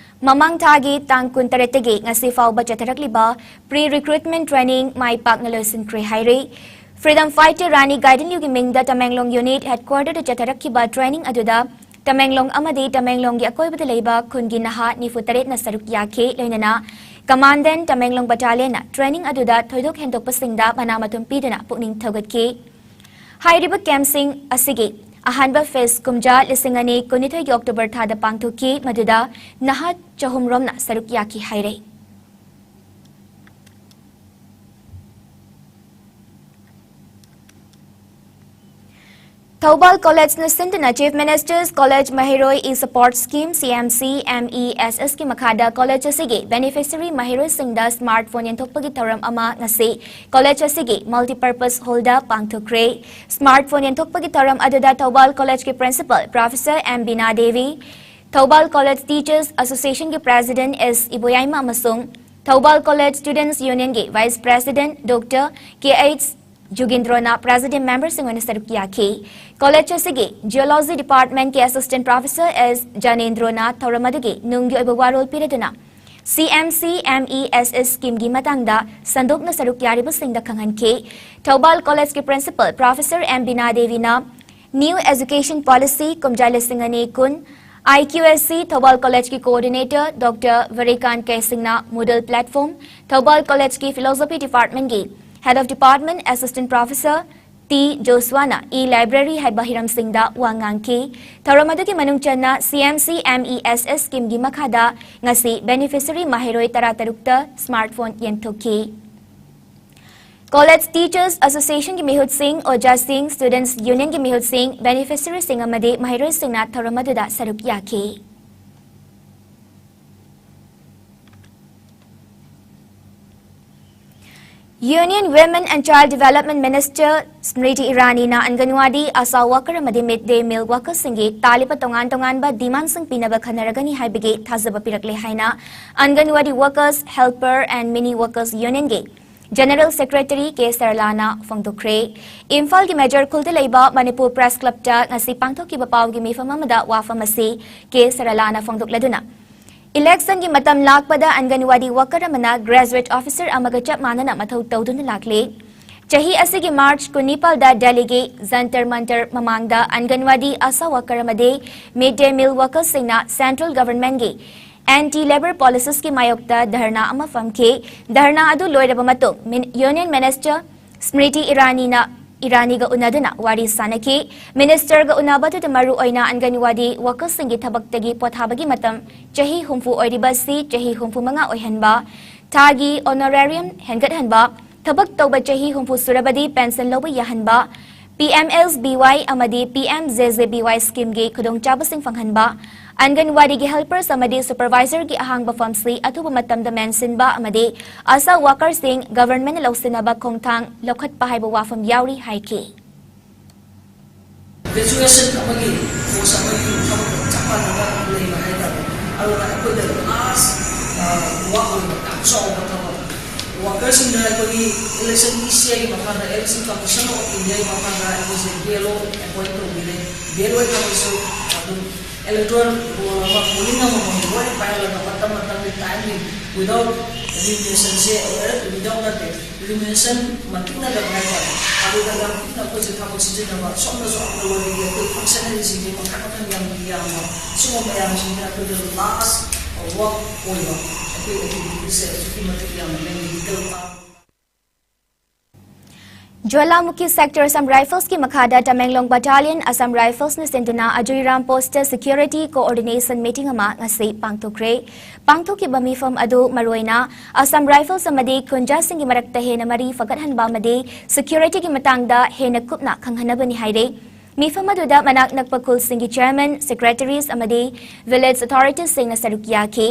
ꯃꯃꯥꯡ ꯊꯥꯒꯤ ꯇꯥꯡ ꯀꯨꯟꯇꯔꯦꯠꯇꯒꯤ ꯉꯁꯤ ꯐꯥꯎꯕ ꯆꯠꯊꯔꯛꯂꯤꯕ pre-recruitment training ꯃꯥꯏ ꯄꯥꯛꯅ ꯂꯣꯏꯁꯤꯟꯈ꯭ꯔꯦ ꯍꯥꯏꯔꯤ꯫ Freedom fighter ꯔꯥꯅꯤ ꯒꯥꯏꯗꯤꯟꯂꯤꯌꯨꯒꯤ ꯃꯤꯡꯗ ꯇꯃꯦꯡꯂꯣꯡ unit headquarterꯗ ꯆꯠꯊꯔꯛꯈꯤꯕ training ꯑꯗꯨꯗ ꯇꯃꯦꯡꯂꯣꯡ ꯑꯃꯗꯤ ꯇꯃꯦꯡꯂꯣꯡꯒꯤ ꯑꯀꯣꯏꯕꯗ ꯂꯩꯕ ꯈꯨꯟꯒꯤ ꯅꯍꯥ ꯅꯤꯐꯨ ꯇꯔꯦꯠꯅ ꯁꯔꯨꯛ ꯌꯥꯈꯤ꯫ ꯂꯣꯏꯅꯅ Commandant ꯇꯃꯦꯡꯂꯣꯡ Battalionꯅ training ꯑꯗꯨꯗ ꯊꯣꯏꯗꯣꯛ ꯍꯦꯟꯗꯣꯛꯄꯁꯤꯡꯗ ꯃꯅꯥ ꯃꯊꯨꯝ ꯄꯤꯗꯨꯅ ꯄꯨꯛꯅꯤꯡ ꯊꯧꯒꯠꯈꯤ꯫ ꯍꯥꯏꯔꯤꯕ campꯁꯤꯡ ꯑꯁꯤꯒꯤ ꯑꯍꯥꯟꯕ phase ꯀꯨꯝꯖꯥ ꯂꯤꯁꯤꯡ ꯑꯅꯤ ꯀꯨꯟꯅꯤꯊꯣꯏꯒꯤ October ꯊꯥꯗ ꯄꯥꯡꯊꯣꯛꯈꯤ, ꯃꯗꯨꯗ ꯅꯍꯥ ꯆꯍꯨꯝ ꯔꯣꯝꯅ ꯁꯔꯨꯛ ꯌꯥꯈꯤ ꯍꯥꯏꯔꯦ꯫ ꯊꯧꯕꯥꯜ ꯀꯣꯂꯦꯖꯅ ꯁꯤꯟꯗꯨꯅ Chief Minister's College ꯃꯍꯩꯔꯣꯏ E-Support Scheme, C M C M E S S ꯀꯤ ꯃꯈꯥꯗ ꯀꯣꯂꯦꯖ ꯑꯁꯤꯒꯤ ꯕꯦꯅꯤꯐꯤꯁꯔꯤ ꯃꯍꯩꯔꯣꯏꯁꯤꯡꯗ ꯁ꯭ꯃꯥꯔꯠ ꯐꯣꯟ ꯌꯦꯟꯊꯣꯛꯄꯒꯤ ꯊꯧꯔꯝ ꯑꯃ ꯉꯁꯤ ꯀꯣꯂꯦꯖ ꯑꯁꯤꯒꯤ ꯃꯜꯇꯤꯄꯔꯄꯁ ꯍꯣꯜꯗ ꯄꯥꯡꯊꯣꯛꯈ꯭ꯔꯦ꯫ ꯁ꯭ꯃꯥꯔꯠ ꯐꯣꯟ ꯌꯦꯟꯊꯣꯛꯄꯒꯤ ꯊꯧꯔꯝ ꯑꯗꯨꯗ ꯊꯧꯕꯥꯜ ꯀꯣꯂꯦꯖꯀꯤ principal professor M Bina Devi, Thoubal college teachers ꯑꯦꯁꯣꯁꯤꯌꯦꯁꯟꯒꯤ ꯄ꯭ꯔꯦꯁꯤꯗꯦꯟꯠ ꯑꯦꯁ ꯏꯕꯣꯌꯥꯏꯃ ꯑꯃꯁꯨꯡ ꯊꯧꯕꯥꯜ ꯀꯣꯂꯦꯖ ꯁ꯭ꯇꯨꯗꯦꯟꯠꯁ ꯌꯨꯅꯤꯌꯟꯒꯤ vice president doctor K H ꯖꯨꯒꯤꯟꯗ꯭ꯔꯣꯅ ꯄ꯭ꯔꯦꯁꯤꯗꯦꯟꯠ ꯃꯦꯝꯕꯔꯁꯤꯡ ꯑꯣꯏꯅ ꯁꯔꯨꯛ ꯌꯥꯈꯤ꯫ ꯀꯣꯂꯦꯖ ꯑꯁꯤꯒꯤ ꯖꯤꯑꯣꯂꯣꯖꯤ ꯗꯤꯄꯥꯔꯠꯃꯦꯟꯠꯀꯤ ꯑꯦꯁꯤꯁꯇꯦꯟꯠ ꯄ꯭ꯔꯣꯐꯦꯁꯔ ꯑꯦꯁ ꯖꯅꯦꯟꯗ꯭ꯔꯣꯅ ꯊꯧꯔꯝ ꯑꯗꯨꯒꯤ ꯅꯨꯡꯒꯤ ꯑꯣꯏꯕ ꯋꯥꯔꯣꯜ ꯄꯤꯔꯗꯨꯅ C M C M E S S ꯁ꯭ꯀꯤꯝꯒꯤ ꯃꯇꯥꯡꯗ ꯁꯟꯗꯣꯛꯅ ꯁꯔꯨꯛ ꯌꯥꯔꯤꯕꯁꯤꯡꯗ ꯈꯪꯍꯟꯈꯤ꯫ ꯊꯧꯕꯥꯜ ꯀꯣꯂꯦꯖꯀꯤ ꯄ꯭ꯔꯤꯟꯁꯤꯄꯜ ꯄ꯭ꯔꯣꯐꯦꯁꯔ ꯑꯦꯝ ꯕꯤꯅꯥ ꯗꯦꯕꯤꯅ New Education Policy ꯀꯨꯝꯖꯥ ꯂꯤꯁꯤꯡ ꯑꯅꯤ ꯀꯨꯟ, I Q S C Thoubal ꯀꯣꯂꯦꯖꯀꯤ ꯀꯣꯑꯣꯔꯗꯤꯅꯦꯇꯔ ꯗꯣꯛꯇꯔ ꯚꯔꯤꯀꯥꯟ ꯀꯦ ꯁꯤꯡꯅ Moodle platform, ꯊꯧꯕꯥꯜ ꯀꯣꯂꯦꯖꯀꯤ ꯐꯤꯂꯣꯁꯣꯐꯤ ꯗꯤꯄꯥꯔꯠꯃꯦꯟꯠꯀꯤ Head of Department Assistant Professor T ꯖꯣꯁ꯭ꯋꯥꯅ E-Library ꯍꯥꯏꯕ ꯍꯤꯔꯝꯁꯤꯡꯗ ꯋꯥ ꯉꯥꯡꯈꯤ꯫ ꯊꯧꯔꯝ ꯑꯗꯨꯒꯤ ꯃꯅꯨꯡ ꯆꯟꯅ C M C M E S S ꯁ꯭ꯀꯤꯝꯒꯤ ꯃꯈꯥꯗ ꯉꯁꯤ ꯕꯦꯅꯤꯐꯤꯁꯔꯤ ꯃꯍꯩꯔꯣꯏ ꯇꯔꯥ ꯇꯔꯨꯛꯇ ꯁ꯭ꯃꯥꯔꯠ ꯐꯣꯟ ꯌꯦꯟꯊꯣꯛꯈꯤ꯫ ꯀꯣꯂꯦꯖ ꯇꯤꯆꯔꯁ ꯑꯦꯁꯣꯁꯤꯌꯦꯁꯟꯒꯤ ꯃꯤꯍꯨꯠꯁꯤꯡ, ꯑꯣꯖꯥꯁꯤꯡ, ꯁ꯭ꯇꯨꯗꯦꯟꯠꯁ ꯌꯨꯅꯤꯌꯟꯒꯤ ꯃꯤꯍꯨꯠꯁꯤꯡ, ꯕꯦꯅꯤꯐꯤꯁꯔꯤꯁꯤꯡ ꯑꯃꯗꯤ ꯃꯍꯩꯔꯣꯏꯁꯤꯡꯅ ꯊꯧꯔꯝ ꯑꯗꯨꯗ ꯁꯔꯨꯛ ꯌꯥꯈꯤ꯫ Union Women and Child Development Minister ꯁ꯭ꯃ꯭ꯔꯤꯇꯤ ꯏꯔꯥꯅꯤꯅ ꯑꯪꯒꯟꯋꯥꯗꯤ ꯑꯁꯥ ꯋꯥꯀꯔ ꯑꯃꯗꯤ ꯃꯤꯗ ꯗꯦ ꯃꯤꯜ ꯋꯥꯀꯔꯁꯤꯡꯒꯤ ꯇꯥꯜꯂꯤꯕ ꯇꯣꯉꯥꯟ ꯇꯣꯉꯥꯟꯕ ꯗꯤꯃꯥꯟꯁꯤꯡ ꯄꯤꯅꯕ ꯈꯟꯅꯔꯒꯅꯤ ꯍꯥꯏꯕꯒꯤ ꯊꯥꯖꯕ ꯄꯤꯔꯛꯂꯦ ꯍꯥꯏꯅ anganwadi workers, helper and mini workers ꯌꯨꯅꯤꯌꯟꯒꯤ ꯖꯦꯅꯔꯦꯜ ꯁꯦꯀ꯭ꯔꯦꯇꯔꯤ ꯀꯦ ꯁꯔꯂꯥꯅ ꯐꯣꯡꯗꯣꯛꯈ꯭ꯔꯦ꯫ ꯏꯝꯐꯥꯜꯒꯤ ꯃꯦꯖꯔ ꯈꯨꯜꯗ ꯂꯩꯕ ꯃꯅꯤꯄꯨꯔ ꯄ꯭ꯔꯦꯁ ꯀ꯭ꯂꯕꯇ ꯉꯁꯤ ꯄꯥꯡꯊꯣꯛꯈꯤꯕ ꯄꯥꯎꯒꯤ ꯃꯤꯐꯝ ꯑꯃꯗ ꯋꯥꯐꯝ ꯑꯁꯤ ꯀꯦ ꯁꯔꯂꯥꯅ ꯐꯣꯡꯗꯣꯛꯂꯗꯨꯅ, ꯏꯂꯦꯛꯁꯟꯒꯤ ꯃꯇꯝ ꯂꯥꯛꯄꯗ ꯑꯪꯒꯟꯋꯥꯗꯤ ꯋꯥꯀꯔ ꯑꯃꯅ ꯒ꯭ꯔꯦꯖꯨꯑꯦꯠ ꯑꯣꯐꯤꯁꯔ ꯑꯃꯒ ꯆꯞ ꯃꯥꯟꯅꯅ ꯃꯊꯧ ꯇꯧꯗꯨꯅ ꯂꯥꯛꯂꯤ꯫ ꯆꯍꯤ ꯑꯁꯤꯒꯤ ꯃꯥꯔꯆ ꯀꯨꯟꯅꯤꯄꯥꯜꯗ ꯗꯦꯜꯂꯤꯒꯤ ꯖꯟꯇꯔ ꯃꯟꯇꯔ ꯃꯃꯥꯡꯗ ꯑꯪꯒꯟꯋꯥꯗꯤ ꯑꯁꯥ ꯋꯥꯀꯔ ꯑꯃꯗꯤ ꯃꯤꯗ ꯗꯦ ꯃꯤꯜ ꯋꯥꯀꯔꯁꯤꯡꯅ ꯁꯦꯟꯇ꯭ꯔꯦꯜ ꯒꯚꯔꯟꯃꯦꯟꯠꯀꯤ ꯑꯦꯟꯇꯤ ꯂꯦꯕꯔ ꯄꯣꯂꯤꯁꯤꯁꯀꯤ ꯃꯥꯌꯣꯛꯇ ꯙꯔꯅꯥ ꯑꯃ ꯐꯝꯈꯤ꯫ ꯙꯔꯅꯥ ꯑꯗꯨ ꯂꯣꯏꯔꯕ ꯃꯇꯨꯡ ꯃꯤꯟ-, ꯌꯨꯅꯤꯌꯟ ꯃꯤꯅꯤꯁꯇꯔ ꯁ꯭ꯃ꯭ꯔꯤꯇꯤ ꯏꯔꯥꯅꯤꯅ, ꯏꯔꯥꯅꯤꯒ ꯎꯅꯗꯨꯅ ꯋꯥꯔꯤ ꯁꯥꯅꯈꯤ꯫ ꯃꯤꯅꯤꯁꯇꯔꯒ ꯎꯅꯕꯗꯨꯗ ꯃꯔꯨ ꯑꯣꯏꯅ ꯑꯪꯒꯟꯋꯥꯗꯤ ꯋꯥꯀꯔꯁꯤꯡꯒꯤ ꯊꯕꯛꯇꯒꯤ ꯄꯣꯊꯥꯕꯒꯤ ꯃꯇꯝ ꯆꯍꯤ ꯍꯨꯝꯐꯨ ꯑꯣꯏꯔꯤꯕ ꯑꯁꯤ ꯆꯍꯤ ꯍꯨꯝꯐꯨ ꯃꯉꯥ ꯑꯣꯏꯍꯟꯕ, ꯊꯥꯒꯤ ꯑꯣꯅꯣꯔꯦꯔꯤꯌꯝ ꯍꯦꯟꯒꯠꯍꯟꯕ, ꯊꯕꯛ ꯇꯧꯕ ꯆꯍꯤ ꯍꯨꯝꯐꯨ ꯁꯨꯔꯕꯗꯤ ꯄꯦꯟꯁꯟ ꯂꯧꯕ ꯌꯥꯍꯟꯕ, ꯄꯤ ꯑꯦꯝ ꯑꯦꯁ ꯕꯤ ꯋꯥꯏ ꯑꯃꯗꯤ P M J J B Y ꯁ꯭ꯀꯤꯝꯒꯤ ꯈꯨꯗꯣꯡꯆꯥꯕꯁꯤꯡ ꯐꯪꯍꯟꯕ, ꯑꯪꯒꯟꯋꯥꯗꯤꯒꯤ ꯍꯦꯜꯄꯔꯁ ꯑꯃꯗꯤ ꯁꯨꯄꯔꯚꯥꯏꯖꯔꯒꯤ ꯑꯍꯥꯡꯕ ꯐꯝꯁꯤ ꯑꯊꯨꯕ ꯃꯇꯝꯗ ꯃꯦꯟꯁꯤꯟꯕ ꯑꯃꯗꯤ ꯑꯁꯥ ꯋꯥꯀꯔꯁꯤꯡ ꯒꯚꯔꯟꯃꯦꯟꯠꯅ ꯂꯧꯁꯤꯟꯅꯕ ꯈꯣꯡꯊꯥꯡ ꯂꯧꯈꯠꯄ ꯍꯥꯏꯕ ꯋꯥꯐꯝ ꯌꯥꯎꯔꯤ ꯍꯥꯏꯈꯤ꯫ ꯒ꯭ꯔꯦꯖꯨꯑꯦꯁꯟ ꯑꯃꯒꯤ ꯀꯣꯔꯁ ꯑꯃꯒꯤ ꯊꯕꯛ ꯆꯞ ꯃꯥꯟꯅꯅ ꯂꯩꯕ ꯍꯥꯏꯇꯥꯔꯦ꯫ ꯑꯗꯨꯅ ꯑꯩꯈꯣꯏꯗ ꯂꯥꯁ ꯋꯥꯛ ꯑꯣꯏꯕ ꯌꯥꯝ ꯆꯥꯎꯕ ꯊꯕꯛ꯫ ꯋꯥꯀꯔꯁꯤꯡꯗ ꯑꯩꯈꯣꯏꯒꯤ ꯏꯂꯦꯛꯁꯟ ꯏ ꯁꯤ ꯑꯥꯏꯒꯤ ꯃꯈꯥꯗ, ꯏꯂꯦꯛꯁꯟ ꯀꯃꯤꯁꯟ ꯑꯣꯐ ꯏꯟꯗꯤꯌꯥꯒꯤ ꯃꯈꯥꯗ ꯑꯩꯈꯣꯏꯁꯦ ꯕꯤ ꯑꯦꯜ ꯑꯣ ꯑꯦꯄꯣꯏꯟ ꯇꯧꯕꯤꯔꯦ꯫ ꯕꯤ ꯑꯦꯜ ꯑꯣ ꯊꯕꯛꯁꯨ ꯑꯗꯨꯝ ꯏꯂꯦꯛꯇꯣꯔꯦꯜ ꯔꯣꯜ ꯑꯃ ꯄꯣꯂꯤꯡ ꯑꯃꯃꯝ ꯂꯣꯏ ꯄꯥꯏꯍꯜꯂꯒ ꯃꯇꯝ ꯃꯇꯝꯒꯤ ꯇꯥꯏꯝꯒꯤ ꯋꯤꯗꯥꯎꯠ ꯔꯤꯃꯨꯅꯦꯁꯟꯁꯦ ꯋꯤꯗꯥꯎꯠ ꯅꯠꯇꯦ꯫ ꯔꯤꯃꯨꯅꯦꯁꯟ ꯃꯇꯤꯛꯅꯗꯕ ꯍꯥꯏꯇꯥꯔꯦ꯫ ꯑꯗꯨꯗ ꯌꯥꯝ ꯄꯤꯛꯅ ꯑꯩꯈꯣꯏꯁꯦ ꯊꯕꯛ ꯁꯤꯖꯤꯟꯅꯕ, ꯁꯣꯝꯗꯁꯨ ꯑꯪꯒꯜꯋꯥꯗꯤꯒꯤ ꯑꯩꯈꯣꯏ ꯐꯪꯁꯅꯔꯤꯁꯤꯡꯁꯦ ꯃꯈꯜ ꯃꯈꯜ ꯌꯥꯝ ꯌꯥꯝꯕ, ꯁꯤꯒꯨꯝꯕ ꯃꯌꯥꯝꯁꯤꯡꯁꯤꯅ ꯑꯩꯈꯣꯏꯗ ꯂꯥꯁ ꯋꯥꯛ ꯑꯣꯏꯕ ꯑꯩꯈꯣꯏ ꯑꯦꯛꯇꯤꯚꯤꯇꯤꯁꯁꯦ ꯑꯁꯨꯛꯀꯤ ꯃꯇꯤꯛ ꯌꯥꯝꯅ ꯃꯦꯟꯒꯤꯀꯦꯜ ꯇꯥꯕ꯫ ꯖ꯭ꯋꯥꯂꯥꯃꯨꯈꯤ ꯁꯦꯛꯇꯔ ꯑꯁꯥꯝ ꯔꯥꯏꯐꯜꯁꯀꯤ ꯃꯈꯥꯗ ꯇꯃꯦꯡꯂꯣꯡ ꯕꯠꯇꯥꯂꯤꯌꯟ ꯑꯁꯥꯝ ꯔꯥꯏꯐꯜꯁꯅ ꯁꯤꯟꯗꯨꯅ ꯑꯖꯨꯏꯔꯥꯝ ꯄꯣꯁꯇ ꯁꯦꯀ꯭ꯌꯨꯔꯤꯇꯤ ꯀꯣꯑꯣꯔꯗꯤꯅꯦꯁꯟ ꯃꯤꯇꯤꯡ ꯑꯃ ꯉꯁꯤ ꯄꯥꯡꯊꯣꯛꯈ꯭ꯔꯦ꯫ ꯄꯥꯡꯊꯣꯛꯈꯤꯕ ꯃꯤꯐꯝ ꯑꯗꯨ ꯃꯔꯨꯑꯣꯏꯅ ꯑꯁꯥꯝ ꯔꯥꯏꯐꯜꯁ ꯑꯃꯗꯤ ꯈꯨꯟꯖꯥꯁꯤꯡꯒꯤ ꯃꯔꯛꯇ ꯍꯦꯟꯅ ꯃꯔꯤ ꯐꯒꯠꯍꯟꯕ ꯑꯃꯗꯤ ꯁꯦꯀ꯭ꯌꯨꯔꯤꯇꯤꯒꯤ ꯃꯇꯥꯡꯗ ꯍꯦꯟꯅ ꯀꯨꯞꯅ ꯈꯪꯍꯟꯅꯕꯅꯤ ꯍꯥꯏꯔꯦ꯫ ꯃꯤꯐꯝ ꯑꯗꯨꯗ ꯃꯅꯥꯛ ꯅꯛꯄ ꯈꯨꯜꯁꯤꯡꯒꯤ ꯆꯤꯌꯔꯃꯦꯟ, ꯁꯦꯀ꯭ꯔꯦꯇꯔꯤꯁ ꯑꯃꯗꯤ ꯚꯤꯂꯦꯖ ꯑꯣꯊꯣꯔꯤꯇꯤꯁꯁꯤꯡꯅ ꯁꯔꯨꯛ ꯌꯥꯈꯤ꯫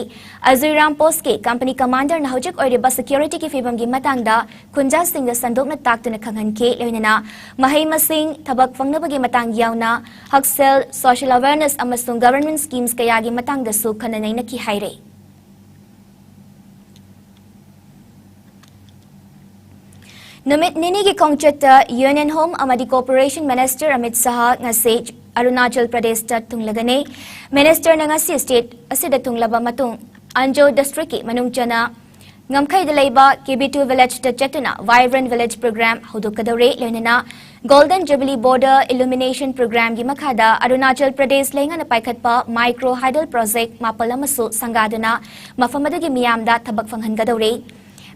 ꯑꯖꯨꯏꯔꯥꯝ ꯄꯣꯁꯀꯤ ꯀꯝꯄꯅꯤ ꯀꯃꯥꯟꯗꯔꯅ ꯍꯧꯖꯤꯛ ꯑꯣꯏꯔꯤꯕ ꯁꯦꯀ꯭ꯌꯨꯔꯤꯇꯤꯒꯤ ꯐꯤꯕꯝꯒꯤ ꯃꯇꯥꯡꯗ ꯈꯨꯟꯖꯥꯁꯤꯡꯗ ꯁꯟꯗꯣꯛꯅ ꯇꯥꯛꯇꯨꯅ ꯈꯪꯍꯟꯈꯤ꯫ ꯂꯣꯏꯅꯅ ꯃꯍꯩ ꯃꯁꯤꯡ, ꯊꯕꯛ ꯐꯪꯅꯕꯒꯤ ꯃꯇꯥꯡ ꯌꯥꯎꯅ ꯍꯛꯁꯦꯜ, ꯁꯣꯁꯤꯌꯦꯜ ꯑꯋꯦꯔꯅꯦꯁ ꯑꯃꯁꯨꯡ ꯒꯚꯔꯟꯃꯦꯟꯠ ꯁ꯭ꯀꯤꯝꯁ ꯀꯌꯥꯒꯤ ꯃꯇꯥꯡꯗꯁꯨ ꯈꯟꯅ ꯅꯩꯅꯈꯤ ꯍꯥꯏꯔꯦ꯫ ꯅꯨꯃꯤꯠ ꯅꯤꯅꯤꯒꯤ ꯈꯣꯡꯆꯠꯇ ꯌꯨꯅꯤꯌꯟ ꯍꯣꯝ ꯑꯃꯗꯤ ꯀꯣꯑꯣꯄꯔꯦꯁꯟ ꯃꯤꯅꯤꯁꯇꯔ ꯑꯃꯤꯠ ꯁꯥꯍ ꯉꯁꯤ ꯑꯔꯨꯅꯥꯆꯜ ꯄ꯭ꯔꯗꯦꯁꯇ ꯊꯨꯡꯂꯒꯅꯤ꯫ ꯃꯤꯅꯤꯁꯇꯔꯅ ꯉꯁꯤ ꯁ꯭ꯇꯦꯠ ꯑꯁꯤꯗ ꯊꯨꯡꯂꯕ ꯃꯇꯨꯡ ꯑꯟꯖꯣ ꯗꯤꯁꯇ꯭ꯔꯤꯛꯀꯤ ꯃꯅꯨꯡ ꯆꯟꯅ ꯉꯝꯈꯩꯗ ꯂꯩꯕ ꯀꯦ ꯕꯤ ꯇꯨ ꯚꯤꯂꯦꯖꯇ ꯆꯠꯇꯨꯅ ꯚꯥꯏꯕ꯭ꯔꯦꯟꯠ ꯚꯤꯂꯦꯖ ꯄ꯭ꯔꯣꯒ꯭ꯔꯥꯝ ꯍꯧꯗꯣꯛꯀꯗꯧꯔꯤ꯫ ꯂꯣꯏꯅꯅ ꯒꯣꯜꯗꯟ ꯖꯨꯕꯤꯂꯤ ꯕꯣꯔꯗꯔ ꯏꯂꯨꯃꯤꯅꯦꯁꯟ ꯄ꯭ꯔꯣꯒ꯭ꯔꯥꯝꯒꯤ ꯃꯈꯥꯗ ꯑꯔꯨꯅꯥꯆꯜ ꯄ꯭ꯔꯗꯦꯁ ꯂꯩꯉꯥꯛꯅ ꯄꯥꯏꯈꯠꯄ ꯃꯥꯏꯀ꯭ꯔꯣ ꯍꯥꯏꯗꯜ ꯄ꯭ꯔꯣꯖꯦꯛ ꯃꯥꯄꯜ ꯑꯃꯁꯨ ꯁꯪꯒꯥꯗꯨꯅ ꯃꯐꯝ ꯑꯗꯨꯒꯤ ꯃꯤꯌꯥꯝꯗ ꯊꯕꯛ ꯐꯪꯍꯟꯒꯗꯧꯔꯤ꯫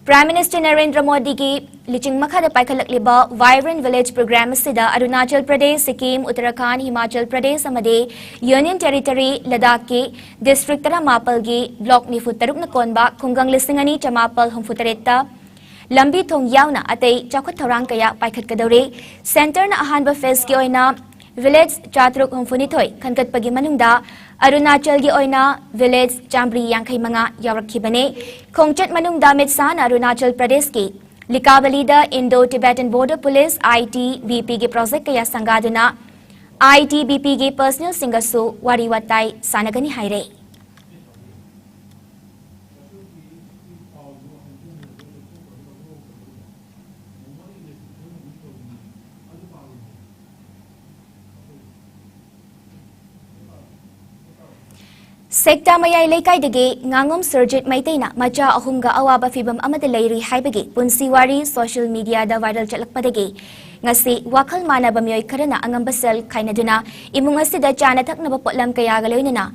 ꯄ꯭ꯔꯥꯏꯝ ꯃꯤꯅꯤꯁꯇꯔ ꯅꯔꯦꯟꯗ꯭ꯔ ꯃꯣꯗꯤꯒꯤ ꯂꯨꯆꯤꯡ ꯃꯈꯥꯗ ꯄꯥꯏꯈꯠꯂꯛꯂꯤꯕ ꯚꯥꯏꯕ꯭ꯔꯦꯟꯠ ꯚꯤꯂꯦꯖ ꯄ꯭ꯔꯣꯒ꯭ꯔꯥꯝ ꯑꯁꯤꯗ ꯑꯔꯨꯅꯥꯆꯜ ꯄ꯭ꯔꯗꯦꯁ, ꯁꯤꯛꯀꯤꯝ, ꯎꯠꯇꯔꯥꯈꯥꯟꯗ, ꯍꯤꯃꯥꯆꯜ ꯄ꯭ꯔꯗꯦꯁ ꯑꯃꯗꯤ ꯌꯨꯅꯤꯌꯟ ꯇꯦꯔꯤꯇꯣꯔꯤ ꯂꯗꯥꯈꯀꯤ ꯗꯤꯁꯇ꯭ꯔꯤꯛ ꯇꯔꯥꯃꯥꯄꯜꯒꯤ ꯕ꯭ꯂꯣꯛ ꯅꯤꯐꯨ ꯇꯔꯨꯛꯅ ꯀꯣꯟꯕ ꯈꯨꯡꯒꯪ ꯂꯤꯁꯤꯡ ꯑꯅꯤ ꯆꯃꯥꯄꯜ ꯍꯨꯝꯐꯨ ꯇꯔꯦꯠꯇ ꯂꯝꯕꯤ ꯊꯣꯡ ꯌꯥꯎꯅ ꯑꯇꯩ ꯆꯥꯎꯈꯠ ꯊꯧꯔꯥꯡ ꯀꯌꯥ ꯄꯥꯏꯈꯠꯀꯗꯧꯔꯤ꯫ ꯁꯦꯟꯇꯔꯅ ꯑꯍꯥꯟꯕ ꯐꯦꯖꯀꯤ ꯑꯣꯏꯅ ꯚꯤꯂꯦꯖ ꯆꯥꯇ꯭ꯔꯨꯛ ꯍꯨꯝꯐꯨꯅꯤꯊꯣꯏ ꯈꯟꯒꯠꯄꯒꯤ ꯃꯅꯨꯡꯗ ꯑꯔꯨꯅꯥꯆꯜꯒꯤ ꯑꯣꯏꯅ ꯚꯤꯂꯦꯖ ꯆꯥꯝꯃꯔꯤ ꯌꯥꯡꯈꯩ ꯃꯉꯥ ꯌꯥꯎꯔꯛꯈꯤꯕꯅꯤ꯫ ꯈꯣꯡꯆꯠ ꯃꯅꯨꯡꯗ ꯑꯃꯤꯠ ꯁꯥꯍꯅ ꯑꯔꯨꯅꯥꯆꯜ ꯄ꯭ꯔꯗꯦꯁꯀꯤ ꯂꯤꯀꯥꯕꯂꯤꯗ Indo Tibetan Border Police, I T B P ꯒꯤ ꯄ꯭ꯔꯣꯖꯦꯛ ꯀꯌꯥ ꯁꯪꯒꯥꯗꯨꯅ I T B P ꯒꯤ ꯄꯔꯁꯅꯦꯜꯁꯤꯡꯒꯁꯨ ꯋꯥꯔꯤ ꯋꯥꯇꯥꯏ ꯁꯥꯟꯅꯒꯅꯤ ꯍꯥꯏꯔꯦ꯫ ꯁꯦꯛꯇꯥ ꯃꯌꯥꯏ ꯂꯩꯀꯥꯏꯗꯒꯤ ꯉꯥꯉꯣꯝ ꯁꯨꯔꯖꯤꯠ ꯃꯩꯇꯩꯅ ꯃꯆꯥ ꯑꯍꯨꯝꯒ ꯑꯋꯥꯕ ꯐꯤꯚꯝ ꯑꯃꯗ ꯂꯩꯔꯤ ꯍꯥꯏꯕꯒꯤ ꯄꯨꯟꯁꯤ ꯋꯥꯔꯤ ꯁꯣꯁꯤꯌꯦꯜ ꯃꯤꯗꯤꯌꯥꯗ ꯚꯥꯏꯔꯦꯜ ꯆꯠꯂꯛꯄꯗꯒꯤ ꯉꯁꯤ ꯋꯥꯈꯜ ꯃꯥꯟꯅꯕ ꯃꯤꯑꯣꯏ ꯈꯔꯅ ꯑꯉꯝꯕ ꯁꯦꯜ ꯈꯥꯏꯅꯗꯨꯅ ꯏꯃꯨꯡ ꯑꯁꯤꯗ ꯆꯥꯅ ꯊꯛꯅꯕ ꯄꯣꯠꯂꯝ ꯀꯌꯥꯒ ꯂꯣꯏꯅꯅ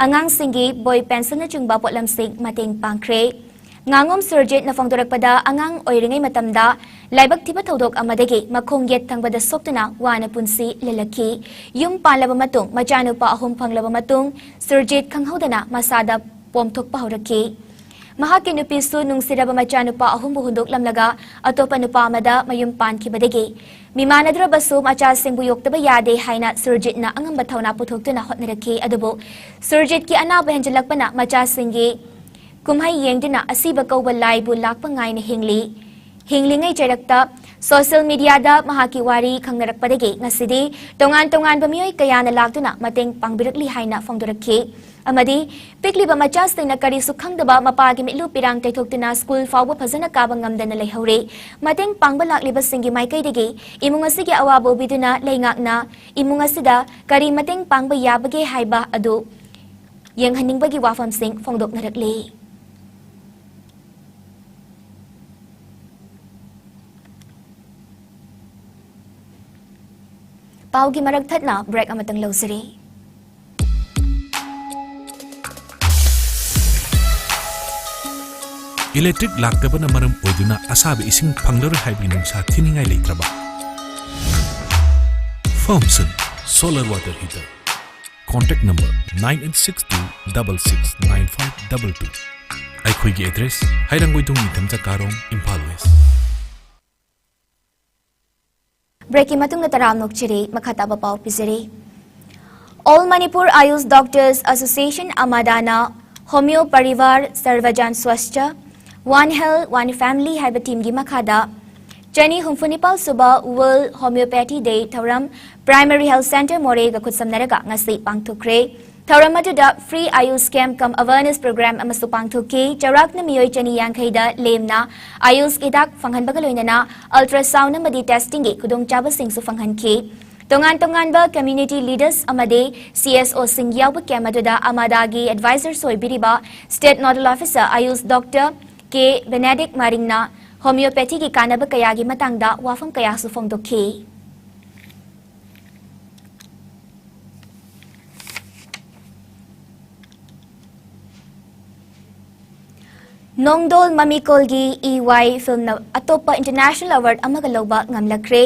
ꯑꯉꯥꯡꯁꯤꯡꯒꯤ ꯕꯣꯏ ꯄꯦꯟꯁꯤꯜꯅꯆꯤꯡꯕ ꯄꯣꯠꯂꯝꯁꯤꯡ ꯃꯇꯦꯡ ꯄꯥꯡꯈ꯭ꯔꯦ꯫ ꯉꯥꯉꯣꯝ ꯁꯨꯔꯖꯤꯠꯅ ꯐꯣꯡꯗꯣꯔꯛꯄꯗ, ꯑꯉꯥꯡ ꯑꯣꯏꯔꯤꯉꯩ ꯃꯇꯝꯗ ꯂꯥꯏꯕꯛ ꯊꯤꯕ ꯊꯧꯗꯣꯛ ꯑꯃꯗꯒꯤ ꯃꯈꯣꯡ ꯌꯦꯠ ꯊꯪꯕꯗ ꯁꯣꯛꯇꯨꯅ ꯋꯥꯅ ꯄꯨꯟꯁꯤ ꯂꯦꯜꯂꯛꯈꯤ꯫ ꯌꯨꯝ ꯄꯥꯜꯂꯕ ꯃꯇꯨꯡ, ꯃꯆꯥꯅꯨꯄꯥ ꯑꯍꯨꯝ ꯐꯪꯂꯕ ꯃꯇꯨꯡ, ꯁꯨꯔꯖꯤꯠ ꯈꯪꯍꯧꯗꯅ ꯃꯁꯥꯗ ꯄꯣꯝꯊꯣꯛꯄ ꯍꯧꯔꯛꯈꯤ꯫ ꯃꯍꯥꯛꯀꯤ ꯅꯨꯄꯤꯁꯨ ꯅꯨꯡꯁꯤꯔꯕ ꯃꯆꯥꯅꯨꯄꯥ ꯑꯍꯨꯝꯕꯨ ꯍꯨꯟꯗꯣꯛꯂꯝꯂꯒ ꯑꯇꯣꯞꯄ ꯅꯨꯄꯥ ꯑꯃꯗ ꯃꯌꯨꯝ ꯄꯥꯟꯈꯤꯕꯗꯒꯤ ꯃꯤꯃꯥꯟꯅꯗ꯭ꯔꯕꯁꯨ ꯃꯆꯥꯁꯤꯡꯕꯨ ꯌꯣꯛꯇꯕ ꯌꯥꯗꯦ ꯍꯥꯏꯅ ꯁꯨꯔꯖꯤꯠꯅ ꯑꯉꯝꯕ ꯊꯧꯅꯥ ꯄꯨꯊꯣꯛꯇꯨꯅ ꯍꯣꯠꯅꯔꯛꯈꯤ꯫ ꯑꯗꯨꯕꯨ ꯁꯨꯔꯖꯤꯠꯀꯤ ꯑꯅꯥꯕ ꯍꯦꯟꯖꯜꯂꯛꯄꯅ ꯃꯆꯥꯁꯤꯡꯒꯤ ꯀꯨꯝꯍꯩ ꯌꯦꯡꯗꯨꯅ ꯑꯁꯤꯕ ꯀꯧꯕ ꯂꯥꯏꯕꯨ ꯂꯥꯛꯄ ꯉꯥꯏꯅ ꯍꯤꯡꯂꯤ꯫ ꯍꯤꯡꯂꯤꯉꯩ ꯆꯩꯔꯛꯇ ꯁꯣꯁꯤꯌꯦꯜ ꯃꯤꯗꯤꯌꯥꯗ ꯃꯍꯥꯛꯀꯤ ꯋꯥꯔꯤ ꯈꯪꯅꯔꯛꯄꯗꯒꯤ ꯉꯁꯤꯗꯤ ꯇꯣꯉꯥꯟ ꯇꯣꯉꯥꯟꯕ ꯃꯤꯑꯣꯏ ꯀꯌꯥꯅ ꯂꯥꯛꯇꯨꯅ ꯃꯇꯦꯡ ꯄꯥꯡꯕꯤꯔꯛꯂꯤ ꯍꯥꯏꯅ ꯐꯣꯡꯗꯣꯔꯛꯈꯤ꯫ ꯑꯃꯗꯤ ꯄꯤꯛꯂꯤꯕ ꯃꯆꯥꯁꯤꯡꯅ ꯀꯔꯤꯁꯨ ꯈꯪꯗꯕ ꯃꯄꯥꯒꯤ ꯃꯤꯠꯂꯨ ꯄꯤꯔꯥꯡ ꯇꯩꯊꯣꯛꯇꯨꯅ ꯁ꯭ꯀꯨꯜ ꯐꯥꯎꯕ ꯐꯖꯅ ꯀꯥꯕ ꯉꯝꯗꯅ ꯂꯩꯍꯧꯔꯦ꯫ ꯃꯇꯦꯡ ꯄꯥꯡꯕ ꯂꯥꯛꯂꯤꯕꯁꯤꯡꯒꯤ ꯃꯥꯏꯀꯩꯗꯒꯤ ꯏꯃꯨꯡ ꯑꯁꯤꯒꯤ ꯑꯋꯥꯕ ꯎꯕꯤꯗꯨꯅ ꯂꯩꯉꯥꯛꯅ ꯏꯃꯨꯡ ꯑꯁꯤꯗ ꯀꯔꯤ ꯃꯇꯦꯡ ꯄꯥꯡꯕ ꯌꯥꯕꯒꯦ ꯍꯥꯏꯕ ꯑꯗꯨ ꯌꯦꯡꯍꯟꯅꯤꯡꯕꯒꯤ ꯋꯥꯐꯝꯁꯤꯡ ꯐꯣꯡꯗꯣꯛꯅꯔꯛꯂꯤ꯫ ꯄꯥꯎꯒꯤ ꯃꯔꯛ ꯊꯠꯅ ꯕ꯭ꯔꯦꯛ ꯑꯃꯇꯪ ꯂꯧꯖꯔꯤ꯫ ꯏꯂꯦꯛꯇ꯭ꯔꯤꯛ ꯂꯥꯛꯇꯕꯅ ꯃꯔꯝ ꯑꯣꯏꯗꯨꯅ ꯑꯁꯥꯕ ꯏꯁꯤꯡ ꯐꯪꯂꯔꯣꯏ ꯍꯥꯏꯕꯒꯤ ꯅꯨꯡꯁꯥ ꯊꯤꯅꯤꯡꯉꯥꯏ ꯂꯩꯇ꯭ꯔꯕ? Firmson solar water heater. Contact number nine eight six two double six nine five double two. ꯑꯩꯈꯣꯏꯒꯤ ꯑꯦꯗ꯭ꯔꯦꯁ: ꯍꯩꯔꯥꯡꯒꯣꯏꯊꯣꯡ ꯅꯤꯡꯊꯝꯆꯥ ꯀꯥꯔꯣꯡ, ꯏꯝꯐꯥꯜ ꯋꯦꯁ꯫ ꯕ꯭ꯔꯦꯛꯀꯤ ꯃꯇꯨꯡꯗ ꯇꯔꯥꯝꯅ ꯑꯣꯛꯆꯔꯤ꯫ ꯃꯈꯥ ꯇꯥꯕ ꯄꯥꯎ ꯄꯤꯖꯔꯤ꯫ All Manipur Ayush Doctors Association, ꯑꯃꯥꯗꯥꯅ Homeo Parivar Sarvajan Swasthya, One Health One Family ꯍꯥꯏꯕ ꯊꯤꯝꯒꯤ ꯃꯈꯥꯗ ꯆꯅꯤ ꯍꯨꯝꯐꯨ ꯅꯤꯄꯥꯜ ꯁꯨꯕ World Homeopathy Day ꯊꯧꯔꯝ Primary Health Centre ꯃꯣꯔꯦꯒ ꯈꯨꯠꯁꯝꯅꯔꯒ ꯉꯁꯤ ꯄꯥꯡꯊꯣꯛꯈ꯭ꯔꯦ꯫ ꯊꯧꯔꯝ ꯑꯗꯨꯗ free Ayush camp cum awareness program ꯑꯃꯁꯨ ꯄꯥꯡꯊꯣꯛꯈꯤ꯫ ꯆꯥꯎꯔꯥꯛꯅ ꯃꯤꯑꯣꯏ ꯆꯅꯤ ꯌꯥꯡꯈꯩꯗ ꯂꯦꯝꯅ Ayush ꯍꯤꯗꯥꯛ ꯐꯪꯍꯟꯕꯒ ꯂꯣꯏꯅꯅ ultrasound ꯑꯃꯗꯤ testing ꯒꯤ ꯈꯨꯗꯣꯡꯆꯥꯕꯁꯤꯡꯁꯨ ꯐꯪꯍꯟꯈꯤ꯫ ꯇꯣꯉꯥꯟ ꯇꯣꯉꯥꯟꯕ community leaders ꯑꯃꯗꯤ C S O ꯁꯤꯡ ꯌꯥꯎꯕ camp ꯑꯗꯨꯗ ꯑꯃꯥꯗꯥꯒꯤ advisor ꯑꯣꯏꯕꯤꯔꯤꯕ State Nodal Officer Ayush Doctor K Benedict ꯃꯥꯔꯤꯡꯅ homeopathy ꯒꯤ ꯀꯥꯟꯅꯕ ꯀꯌꯥꯒꯤ ꯃꯇꯥꯡꯗ ꯋꯥꯐꯝ ꯀꯌꯥꯁꯨ ꯐꯣꯡꯗꯣꯛꯈꯤ꯫ ꯅꯣꯡꯗꯣꯜ ꯃꯃꯤꯀꯣꯜꯒꯤ ꯏ ꯋꯥꯏ ꯐꯤꯜꯝꯅ ꯑꯇꯣꯞꯄ international award ꯑꯃꯒ ꯂꯧꯕ ꯉꯝꯂꯛꯈ꯭ꯔꯦ꯫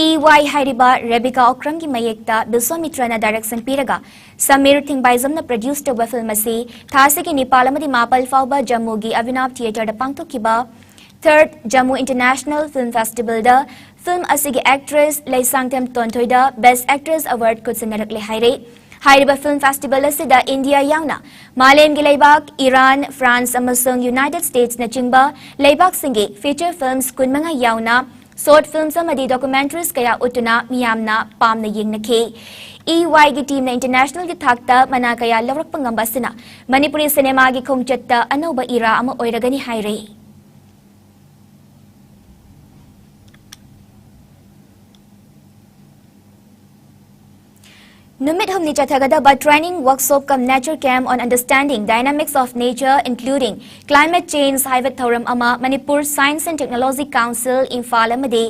ꯏ ꯋꯥꯏ ꯍꯥꯏꯔꯤꯕ ꯔꯦꯕꯤꯀꯥ ꯑꯣꯀ꯭ꯔꯝꯒꯤ ꯃꯌꯦꯛꯇ ꯕꯤꯁ꯭ꯋꯥꯃꯤꯇ꯭ꯔꯅ direction ꯄꯤꯔꯒ ꯁꯃꯤꯔ ꯊꯤꯡꯕꯥꯏꯖꯝꯅ produce ꯇꯧꯕ ꯐꯤꯜꯝ ꯑꯁꯤ ꯊꯥ ꯑꯁꯤꯒꯤ ꯅꯤꯄꯥꯜ ꯑꯃꯗꯤ ꯃꯥꯄꯜ ꯐꯥꯎꯕ ꯖꯝꯃꯨꯒꯤ ꯑꯕꯤꯅꯥꯕ ꯊꯤꯌꯦꯇꯔꯗ ꯄꯥꯡꯊꯣꯛꯈꯤꯕ Third Jammu International Film Festival ꯗ ꯐꯤꯜꯝ ꯑꯁꯤꯒꯤ actress ꯂꯩꯁꯥꯡꯊꯦꯝ ꯇꯣꯟꯊꯣꯏꯗ Best Actress Award ꯈꯨꯠꯁꯤꯟꯅꯔꯛꯂꯦ ꯍꯥꯏꯔꯦ꯫ ꯍꯥꯏꯔꯤꯕ ꯐꯤꯜꯝ ꯐꯦꯁꯇꯤꯚꯦꯜ ꯑꯁꯤꯗ ꯏꯟꯗꯤꯌꯥ ꯌꯥꯎꯅ ꯃꯥꯂꯦꯝꯒꯤ ꯂꯩꯕꯥꯛ ꯏꯔꯥꯟ, ꯐ꯭ꯔꯥꯟꯁ ꯑꯃꯁꯨꯡ ꯌꯨꯅꯥꯏꯇꯦꯗ ꯁ꯭ꯇꯦꯠꯁꯅꯆꯤꯡꯕ ꯂꯩꯕꯥꯛꯁꯤꯡꯒꯤ feature films ꯀꯨꯟꯃꯉꯥ ꯌꯥꯎꯅ short films ꯑꯃꯗꯤ documentaries ꯀꯌꯥ ꯎꯠꯇꯨꯅ ꯃꯤꯌꯥꯝꯅ ꯄꯥꯝꯅ ꯌꯦꯡꯅꯈꯤ꯫ ꯏ ꯋꯥꯏꯒꯤ ꯇꯤꯝꯅ international ꯒꯤ ꯊꯥꯛꯇ ꯃꯅꯥ ꯀꯌꯥ ꯂꯧꯔꯛꯄ ꯉꯝꯕ ꯑꯁꯤꯅ ꯃꯅꯤꯄꯨꯔꯤ ꯁꯤꯅꯦꯃꯥꯒꯤ ꯈꯣꯡꯆꯠꯇ ꯑꯅꯧꯕ ꯏꯔꯥ ꯑꯃ ꯑꯣꯏꯔꯒꯅꯤ ꯍꯥꯏꯔꯦ꯫ ꯅꯨꯃꯤꯠ ꯍꯨꯝꯅꯤ ꯆꯠꯊꯒꯗꯕ training workshop cum nature camp on understanding dynamics of nature, including climate change ꯍꯥꯏꯕ ꯊꯧꯔꯝ ꯑꯃ Manipur Science and Technology Council, Imphal ꯑꯃꯗꯤ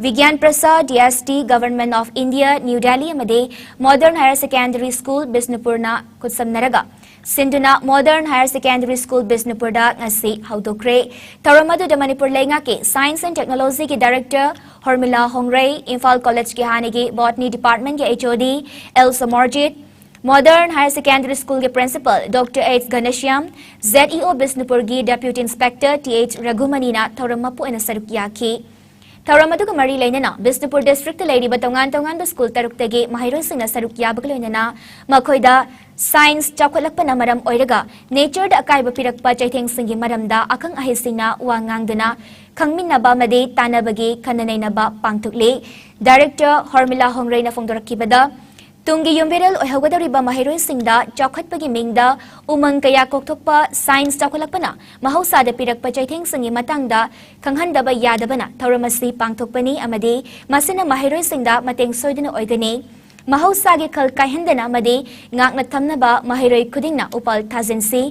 ꯕꯤꯒ꯭ꯌꯥꯟ ꯄ꯭ꯔꯁꯥ D S T, Government of India, New Delhi ꯑꯃꯗꯤ Modern Higher Secondary School, ꯕꯤꯁꯅꯨꯄꯨꯔꯅ ꯈꯨꯠꯁꯝꯅꯔꯒ ꯁꯤꯟꯗꯨꯅ Modern Higher Secondary School, ꯕꯤꯁꯅꯨꯄꯨꯔꯗ ꯉꯁꯤ ꯍꯧꯗꯣꯛꯈ꯭ꯔꯦ꯫ ꯊꯧꯔꯝ ꯑꯗꯨꯗ ꯃꯅꯤꯄꯨꯔ ꯂꯩꯉꯥꯛꯀꯤ Science and Technology ꯒꯤ Director ꯍꯣꯔꯃꯤꯂꯥ ꯍꯣꯡꯔꯩ, ꯏꯝꯐꯥꯜ College ꯀꯤ ꯍꯥꯟꯅꯒꯤ Botany Department ꯀꯤ H O D L Somorjit, Modern Higher Secondary School ꯒꯤ Principal Doctor H Ghanshyam, Z E O ꯕꯤꯁꯅꯨꯄꯨꯔꯒꯤ Deputy Inspector T H ꯔꯘꯨꯃꯅꯤꯅ ꯊꯧꯔꯝ ꯃꯄꯨ ꯑꯣꯏꯅ ꯁꯔꯨꯛ ꯌꯥꯈꯤ꯫ ꯊꯧꯔꯝ ꯑꯗꯨꯒ ꯃꯔꯤ ꯂꯩꯅꯅ ꯕꯤꯁꯅꯨꯄꯨꯔ district ꯇ ꯂꯩꯔꯤꯕ ꯇꯣꯉꯥꯟ ꯇꯣꯉꯥꯟꯕ school ꯇꯔꯨꯛꯇꯒꯤ ꯃꯍꯩꯔꯣꯏꯁꯤꯡꯅ ꯁꯔꯨꯛ ꯌꯥꯕꯒ ꯂꯣꯏꯅꯅ ꯃꯈꯣꯏꯗ science ꯆꯥꯎꯈꯠꯂꯛꯄꯅ ꯃꯔꯝ ꯑꯣꯏꯔꯒ nature ꯗ ꯑꯀꯥꯏꯕ ꯄꯤꯔꯛꯄ ꯆꯩꯊꯦꯡꯁꯤꯡꯒꯤ ꯃꯔꯝꯗ ꯑꯈꯪ ꯑꯍꯩꯁꯤꯡꯅ ꯋꯥ ꯉꯥꯡꯗꯨꯅ ꯈꯪꯃꯤꯟꯅꯕ ꯑꯃꯗꯤ ꯇꯥꯟꯅꯕꯒꯤ ꯈꯟꯅ ꯅꯩꯅꯕ ꯄꯥꯡꯊꯣꯛꯂꯤ꯫ Director ꯍꯣꯔꯃꯤꯂꯥ ꯍꯣꯡꯔꯩꯅ ꯐꯣꯡꯗꯣꯔꯛꯈꯤꯕꯗ, ꯇꯨꯡꯒꯤ ꯌꯨꯝꯕꯤꯔꯦꯜ ꯑꯣꯏꯍꯧꯒꯗꯧꯔꯤꯕ ꯃꯍꯩꯔꯣꯏꯁꯤꯡꯗ ꯆꯥꯎꯈꯠꯄꯒꯤ ꯃꯤꯡꯗ ꯎꯃꯪ ꯀꯌꯥ ꯀꯣꯛꯊꯣꯛꯄ, science ꯆꯥꯎꯈꯠꯂꯛꯄꯅ ꯃꯍꯧꯁꯥꯗ ꯄꯤꯔꯛꯄ ꯆꯩꯊꯦꯡꯁꯤꯡꯒꯤ ꯃꯇꯥꯡꯗ ꯈꯪꯍꯟꯗꯕ ꯌꯥꯗꯕꯅ ꯊꯧꯔꯝ ꯑꯁꯤ ꯄꯥꯡꯊꯣꯛꯄꯅꯤ ꯑꯃꯗꯤ ꯃꯁꯤꯅ ꯃꯍꯩꯔꯣꯏꯁꯤꯡꯗ ꯃꯇꯦꯡ ꯁꯣꯏꯗꯅ ꯑꯣꯏꯒꯅꯤ꯫ ꯃꯍꯧꯁꯥꯒꯤ ꯈꯜ ꯀꯥꯏꯍꯟꯗꯅ ꯑꯃꯗꯤ ꯉꯥꯛꯅ ꯊꯝꯅꯕ ꯃꯍꯩꯔꯣꯏ ꯈꯨꯗꯤꯡꯅ ꯎꯄꯥꯜ ꯊꯥꯖꯤꯟꯁꯤ꯫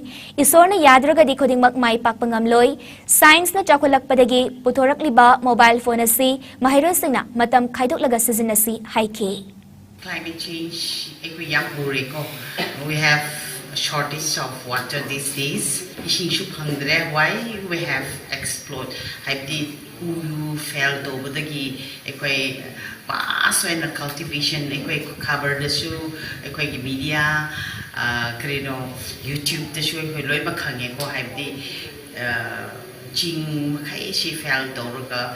ꯏꯁꯣꯔꯅ ꯌꯥꯗ꯭ꯔꯒꯗꯤ ꯈꯨꯗꯤꯡꯃꯛ ꯃꯥꯏ ꯄꯥꯛꯄ ꯉꯝꯂꯣꯏ꯫ Science ꯅ ꯆꯥꯎꯈꯠꯂꯛꯄꯗꯒꯤ ꯄꯨꯊꯣꯔꯛꯂꯤꯕ mobile phone ꯑꯁꯤ ꯃꯍꯩꯔꯣꯏꯁꯤꯡꯅ ꯃꯇꯝ ꯈꯥꯏꯗꯣꯛꯂꯒ ꯁꯤꯖꯤꯟꯅꯁꯤ ꯍꯥꯏꯈꯤ꯫ Climate change ꯑꯩꯈꯣꯏ ꯌꯥꯝ ꯎꯔꯦꯀꯣ꯫ We have shortage of water these days. ꯏꯁꯤꯡꯁꯨ ꯐꯪꯗ꯭ꯔꯦ꯫ Why? We have explode, ꯍꯥꯏꯕꯗꯤ ꯎ fell ꯇꯧꯕꯗꯒꯤ ꯑꯩꯈꯣꯏ vast ꯑꯣꯏꯅ cultivation, ꯑꯩꯈꯣꯏ ꯈꯕꯔꯗꯁꯨ, ꯑꯩꯈꯣꯏꯒꯤ media, ꯀꯔꯤꯅꯣ, YouTube ꯇꯁꯨ ꯑꯩꯈꯣꯏ ꯂꯣꯏꯅꯃꯛ ꯈꯪꯉꯦꯀꯣ꯫ ꯍꯥꯏꯕꯗꯤ ꯆꯤꯡ ꯃꯈꯩꯁꯤ fell ꯇꯧꯔꯒ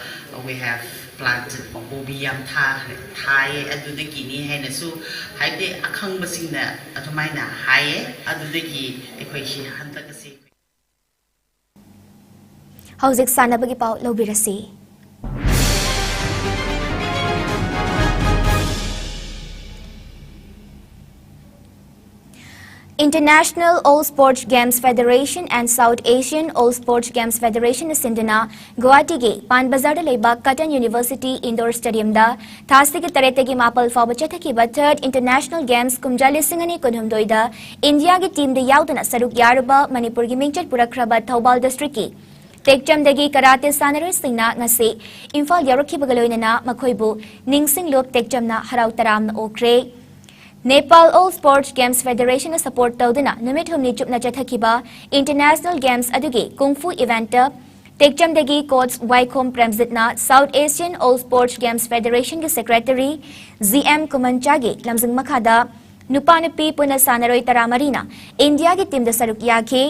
we have planted ꯄꯥꯝꯕꯤ ꯌꯥꯝ ꯊꯥꯈ꯭ꯔꯦ, ꯊꯥꯏꯌꯦ꯫ ꯑꯗꯨꯗꯒꯤꯅꯤ ꯍꯥꯏꯅꯁꯨ, ꯍꯥꯏꯕꯗꯤ ꯑꯈꯪꯕꯁꯤꯡꯅ ꯑꯗꯨꯃꯥꯏꯅ ꯍꯥꯏꯌꯦ꯫ ꯑꯗꯨꯗꯒꯤ ꯑꯩꯈꯣꯏꯁꯤ ꯍꯟꯗꯛ ꯑꯁꯤ ꯍꯧꯖꯤꯛ ꯁꯥꯟꯅꯕꯒꯤ ꯄꯥꯎ ꯂꯧꯕꯤꯔꯁꯤ꯫ International All Sports Games Federation and South Asian All Sports Games Federation ꯅ ꯁꯤꯟꯗꯨꯅ ꯒꯨꯋꯥꯍꯥꯇꯤꯒꯤ ꯄꯥꯟ ꯕꯖꯥꯔꯗ ꯂꯩꯕ Cotton University Indoor Stadium ꯗ ꯊꯥꯁꯤꯒꯤ ꯇꯔꯦꯠꯇꯒꯤ ꯃꯥꯄꯜ ꯐꯥꯎꯕ ꯆꯠꯊꯈꯤꯕ Third International Games ꯀꯨꯝꯖꯥ ꯂꯤꯁꯤꯡ ꯑꯅꯤ ꯀꯨꯟꯍꯨꯝꯗꯣꯏꯗ ꯏꯟꯗꯤꯌꯥꯒꯤ team ꯗ ꯌꯥꯎꯗꯨꯅ ꯁꯔꯨꯛ ꯌꯥꯔꯨꯕ ꯃꯅꯤꯄꯨꯔꯒꯤ ꯃꯤꯡꯆꯠ ꯄꯨꯔꯛꯈ꯭ꯔꯕ ꯊꯧꯕꯥꯜ district ꯀꯤ ꯇꯦꯛꯆꯝꯗꯒꯤ ꯀꯔꯥꯇꯦ ꯁꯥꯟꯅꯔꯣꯏꯁꯤꯡꯅ ꯉꯁꯤ ꯏꯝꯐꯥꯜ ꯌꯧꯔꯛꯈꯤꯕꯒ ꯂꯣꯏꯅꯅ ꯃꯈꯣꯏꯕꯨ ꯅꯤꯡꯁꯤꯡꯂꯨꯞ ꯇꯦꯛꯆꯝꯅ ꯍꯔꯥꯎ ꯇꯔꯥꯝꯅ ꯑꯣꯛꯈ꯭ꯔꯦ꯫ Nepal All Sports Games Federation ꯅ support ꯇꯧꯗꯨꯅ ꯅꯨꯃꯤꯠ ꯍꯨꯝꯅꯤ ꯆꯨꯞꯅ ꯆꯠꯊꯈꯤꯕ International Games ꯑꯗꯨꯒꯤ Kung Fu event ꯇ ꯇꯦꯛꯆꯝꯗꯒꯤ coach ꯋꯥꯏꯈꯣꯝ ꯄ꯭ꯔꯦꯝꯖꯤꯠꯅ South Asian All Sports Games Federation ꯒꯤ secretary G M ꯀꯨꯃꯟꯆꯥꯒꯤ ꯂꯝꯖꯤꯡ ꯃꯈꯥꯗ ꯅꯨꯄꯥ ꯅꯨꯄꯤ ꯄꯨꯟꯅ ꯁꯥꯟꯅꯔꯣꯏ ꯇꯔꯥꯃꯔꯤꯅ ꯏꯟꯗꯤꯌꯥꯒꯤ ꯇꯤꯝꯗ ꯁꯔꯨꯛ ꯌꯥꯈꯤ꯫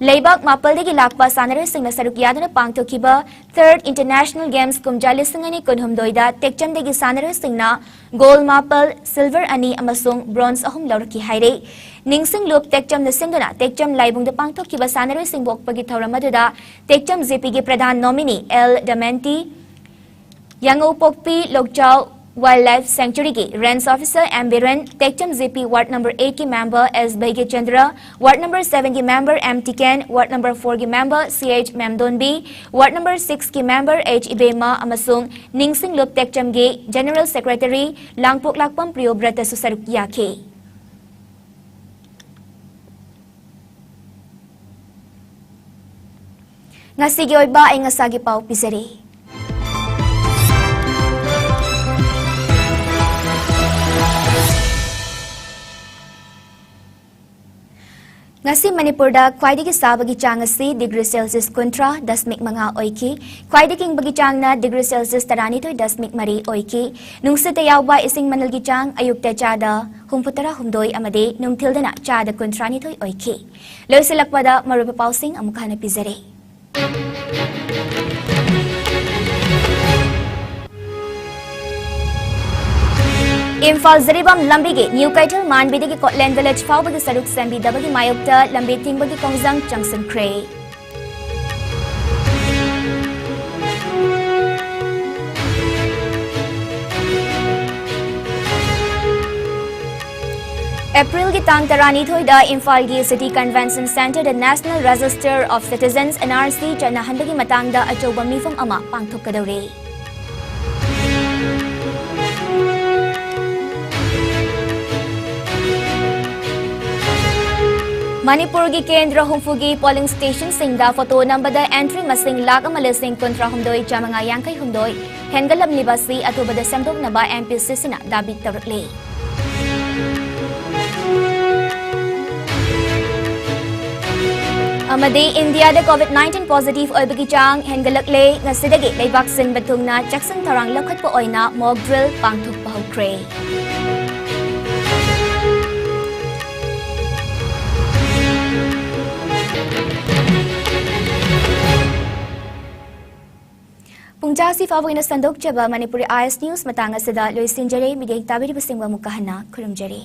ꯂꯩꯕꯥꯛ ꯃꯥꯄꯜꯗꯒꯤ ꯂꯥꯛꯄ ꯁꯥꯟꯅꯔꯣꯏꯁꯤꯡꯅ ꯁꯔꯨꯛ ꯌꯥꯗꯨꯅ ꯄꯥꯡꯊꯣꯛꯈꯤꯕ Third International Games ꯀꯨꯝꯖꯥ ꯂꯤꯁꯤꯡ ꯑꯅꯤ ꯀꯨꯟꯍꯨꯝꯗꯣꯏꯗ ꯇꯦꯛꯆꯝꯗꯒꯤ ꯁꯥꯟꯅꯔꯣꯏꯁꯤꯡꯅ ꯒꯣꯜ ꯃꯥꯄꯜ, ꯁꯤꯜꯚꯔ ꯑꯅꯤ ꯑꯃꯁꯨꯡ ꯕ꯭ꯔꯣꯟꯖ ꯑꯍꯨꯝ ꯂꯧꯔꯛꯈꯤ ꯍꯥꯏꯔꯦ꯫ ꯅꯤꯡꯁꯤꯡꯂꯨꯞ ꯇꯦꯛꯆꯝꯅ ꯁꯤꯟꯗꯨꯅ ꯇꯦꯛꯆꯝ ꯂꯥꯏꯕꯨꯡꯗ ꯄꯥꯡꯊꯣꯛꯈꯤꯕ ꯁꯥꯟꯅꯔꯣꯏꯁꯤꯡꯕꯨ ꯑꯣꯛꯄꯒꯤ ꯊꯧꯔꯝ ꯑꯗꯨꯗ ꯇꯦꯛꯆꯝ ꯖꯦ ꯄꯤꯒꯤ ꯄ꯭ꯔꯙꯥꯟ ꯅꯣꯃꯤꯅꯤ ꯑꯦꯜ ꯗꯃꯦꯟꯇꯤ, ꯌꯥꯉꯧꯄꯣꯛꯄꯤ ꯂꯣꯛꯆꯥꯎ Wildlife Sanctuaryꯒꯤ Range Officer M Biren, Tekcham J P Ward number eightꯀꯤ member S Vaigyachandra, Ward number sevenꯒꯤ member M Tiken, Ward number fourꯒꯤ member C H Memdonbi, Ward number sixꯀꯤ member ꯑꯩꯆ ꯏꯕꯦꯝꯃ ꯑꯃꯁꯨꯡ ꯅꯤꯡꯁꯤꯡꯂꯨꯞ ꯇꯦꯛꯆꯝꯒꯤ General Secretary ꯂꯥꯡꯄꯣꯛꯂꯥꯛꯄꯝ ꯄ꯭ꯔꯤꯌꯣꯕ꯭ꯔꯇꯁꯨ ꯁꯔꯨꯛ ꯌꯥꯈꯤ꯫ ꯉꯁꯤꯒꯤ ꯑꯣꯏꯕ ꯑꯏꯪ ꯑꯁꯥꯒꯤ ꯄꯥꯎ ꯄꯤꯖꯔꯤ꯫ ꯉꯁꯤ ꯃꯅꯤꯄꯨꯔꯗ ꯈ꯭ꯋꯥꯏꯗꯒꯤ ꯁꯥꯕꯒꯤ ꯆꯥꯡ ꯑꯁꯤ degree Celsius ꯀꯨꯟꯊ꯭ꯔꯥ ꯗꯁꯃꯤꯛ ꯃꯉꯥ ꯑꯣꯏꯈꯤ꯫ ꯈ꯭ꯋꯥꯏꯗꯒꯤ ꯏꯪꯕꯒꯤ ꯆꯥꯡꯅ degree Celsius ꯇꯔꯥꯅꯤꯊꯣꯏ ꯗꯁꯃꯤꯛ ꯃꯔꯤ ꯑꯣꯏꯈꯤ꯫ ꯅꯨꯡꯁꯤꯠꯇ ꯌꯥꯎꯕ ꯏꯁꯤꯡ ꯃꯅꯤꯜꯒꯤ ꯆꯥꯡ ꯑꯌꯨꯛꯇ ꯆꯥꯗ ꯍꯨꯝꯐꯨꯇꯔꯥ ꯍꯨꯝꯗꯣꯏ ꯑꯃꯗꯤ ꯅꯨꯡꯊꯤꯜꯗꯅ ꯆꯥꯗ ꯀꯨꯟꯊ꯭ꯔꯥꯅꯤꯊꯣꯏ ꯑꯣꯏꯈꯤ꯫ ꯂꯣꯏꯁꯤꯜꯂꯛꯄꯗ ꯃꯔꯨꯑꯣꯏꯕ ꯄꯥꯎꯁꯤꯡ ꯑꯃꯨꯛ ꯍꯟꯅ ꯄꯤꯖꯔꯤ꯫ ꯏꯝꯐꯥꯜ ꯖꯤꯔꯤꯕꯥꯝ ꯂꯝꯕꯤꯒꯤ ꯅ꯭ꯌꯨ ꯀꯩꯊꯦꯜ ꯃꯥꯟꯕꯤꯗꯒꯤ ꯀꯣꯠꯂꯦꯟ ꯚꯤꯂꯦꯖ ꯐꯥꯎꯕꯒꯤ ꯁꯔꯨꯛ ꯁꯦꯝꯕꯤꯗꯕꯒꯤ ꯃꯥꯌꯣꯛꯇ ꯂꯝꯕꯤ ꯊꯤꯡꯕꯒꯤ ꯈꯣꯡꯖꯪ ꯆꯪꯁꯤꯟꯈ꯭ꯔꯦ꯫ ꯑꯦꯄ꯭ꯔꯤꯜꯒꯤ ꯇꯥꯡ ꯇꯔꯥꯅꯤꯊꯣꯏꯗ ꯏꯝꯐꯥꯜꯒꯤ City Convention Centreꯗ National Register of Citizens, N R C, ꯆꯠꯅꯍꯟꯕꯒꯤ ꯃꯇꯥꯡꯗ ꯑꯆꯧꯕ ꯃꯤꯐꯝ ꯑꯃ ꯄꯥꯡꯊꯣꯛꯀꯗꯧꯔꯤ꯫ ꯃꯅꯤꯄꯨꯔꯒꯤ ꯀꯦꯟꯗ꯭ꯔ ꯍꯨꯝꯐꯨꯒꯤ polling stationꯁꯤꯡꯗ photo ꯅꯝꯕꯗ entry ꯃꯁꯤꯡ ꯂꯥꯈ ꯑꯃ ꯂꯤꯁꯤꯡ ꯀꯨꯟꯊ꯭ꯔꯥꯍꯨꯝꯗꯣꯏ ꯆꯥꯃꯉꯥ ꯌꯥꯡꯈꯩꯍꯨꯝꯗꯣꯏ ꯍꯦꯟꯒꯠꯂꯝꯂꯤꯕ ꯑꯁꯤ ꯑꯊꯨꯕꯗ ꯁꯦꯝꯗꯣꯛꯅꯕ M P C Cꯅ ꯗꯥꯕꯤ ꯇꯧꯔꯛꯂꯤ꯫ ꯑꯃꯗꯤ ꯏꯟꯗꯤꯌꯥꯗ COVID nineteen positive ꯑꯣꯏꯕꯒꯤ ꯆꯥꯡ ꯍꯦꯟꯒꯠꯂꯛꯂꯦ꯫ ꯉꯁꯤꯗꯒꯤ ꯂꯩꯕꯥꯛ ꯁꯤꯟꯕ ꯊꯨꯡꯅ ꯆꯦꯛꯁꯤꯟ ꯊꯧꯔꯥꯡ ꯂꯧꯈꯠꯄ ꯑꯣꯏꯅ mock drill ꯄꯥꯡꯊꯣꯛꯄ ꯍꯧꯈ꯭ꯔꯦ꯫ ꯄꯨꯡꯖꯥꯁꯤ ꯐꯥꯎꯕ ꯑꯣꯏꯅ ꯁꯟꯗꯣꯛꯆꯕ ꯃꯅꯤꯄꯨꯔꯤ ꯑꯥꯏ ꯑꯦꯁ ꯅ꯭ꯌꯨꯁ ꯃꯇꯥꯡ ꯑꯁꯤꯗ ꯂꯣꯏꯁꯤꯟꯖꯔꯦ꯫ ꯃꯤꯠꯌꯦꯡ ꯇꯥꯕꯤꯔꯤꯕꯁꯤꯡꯕꯨ ꯑꯃꯨꯛꯀ ꯍꯟꯅ ꯈꯨꯔꯨꯝꯖꯔꯤ꯫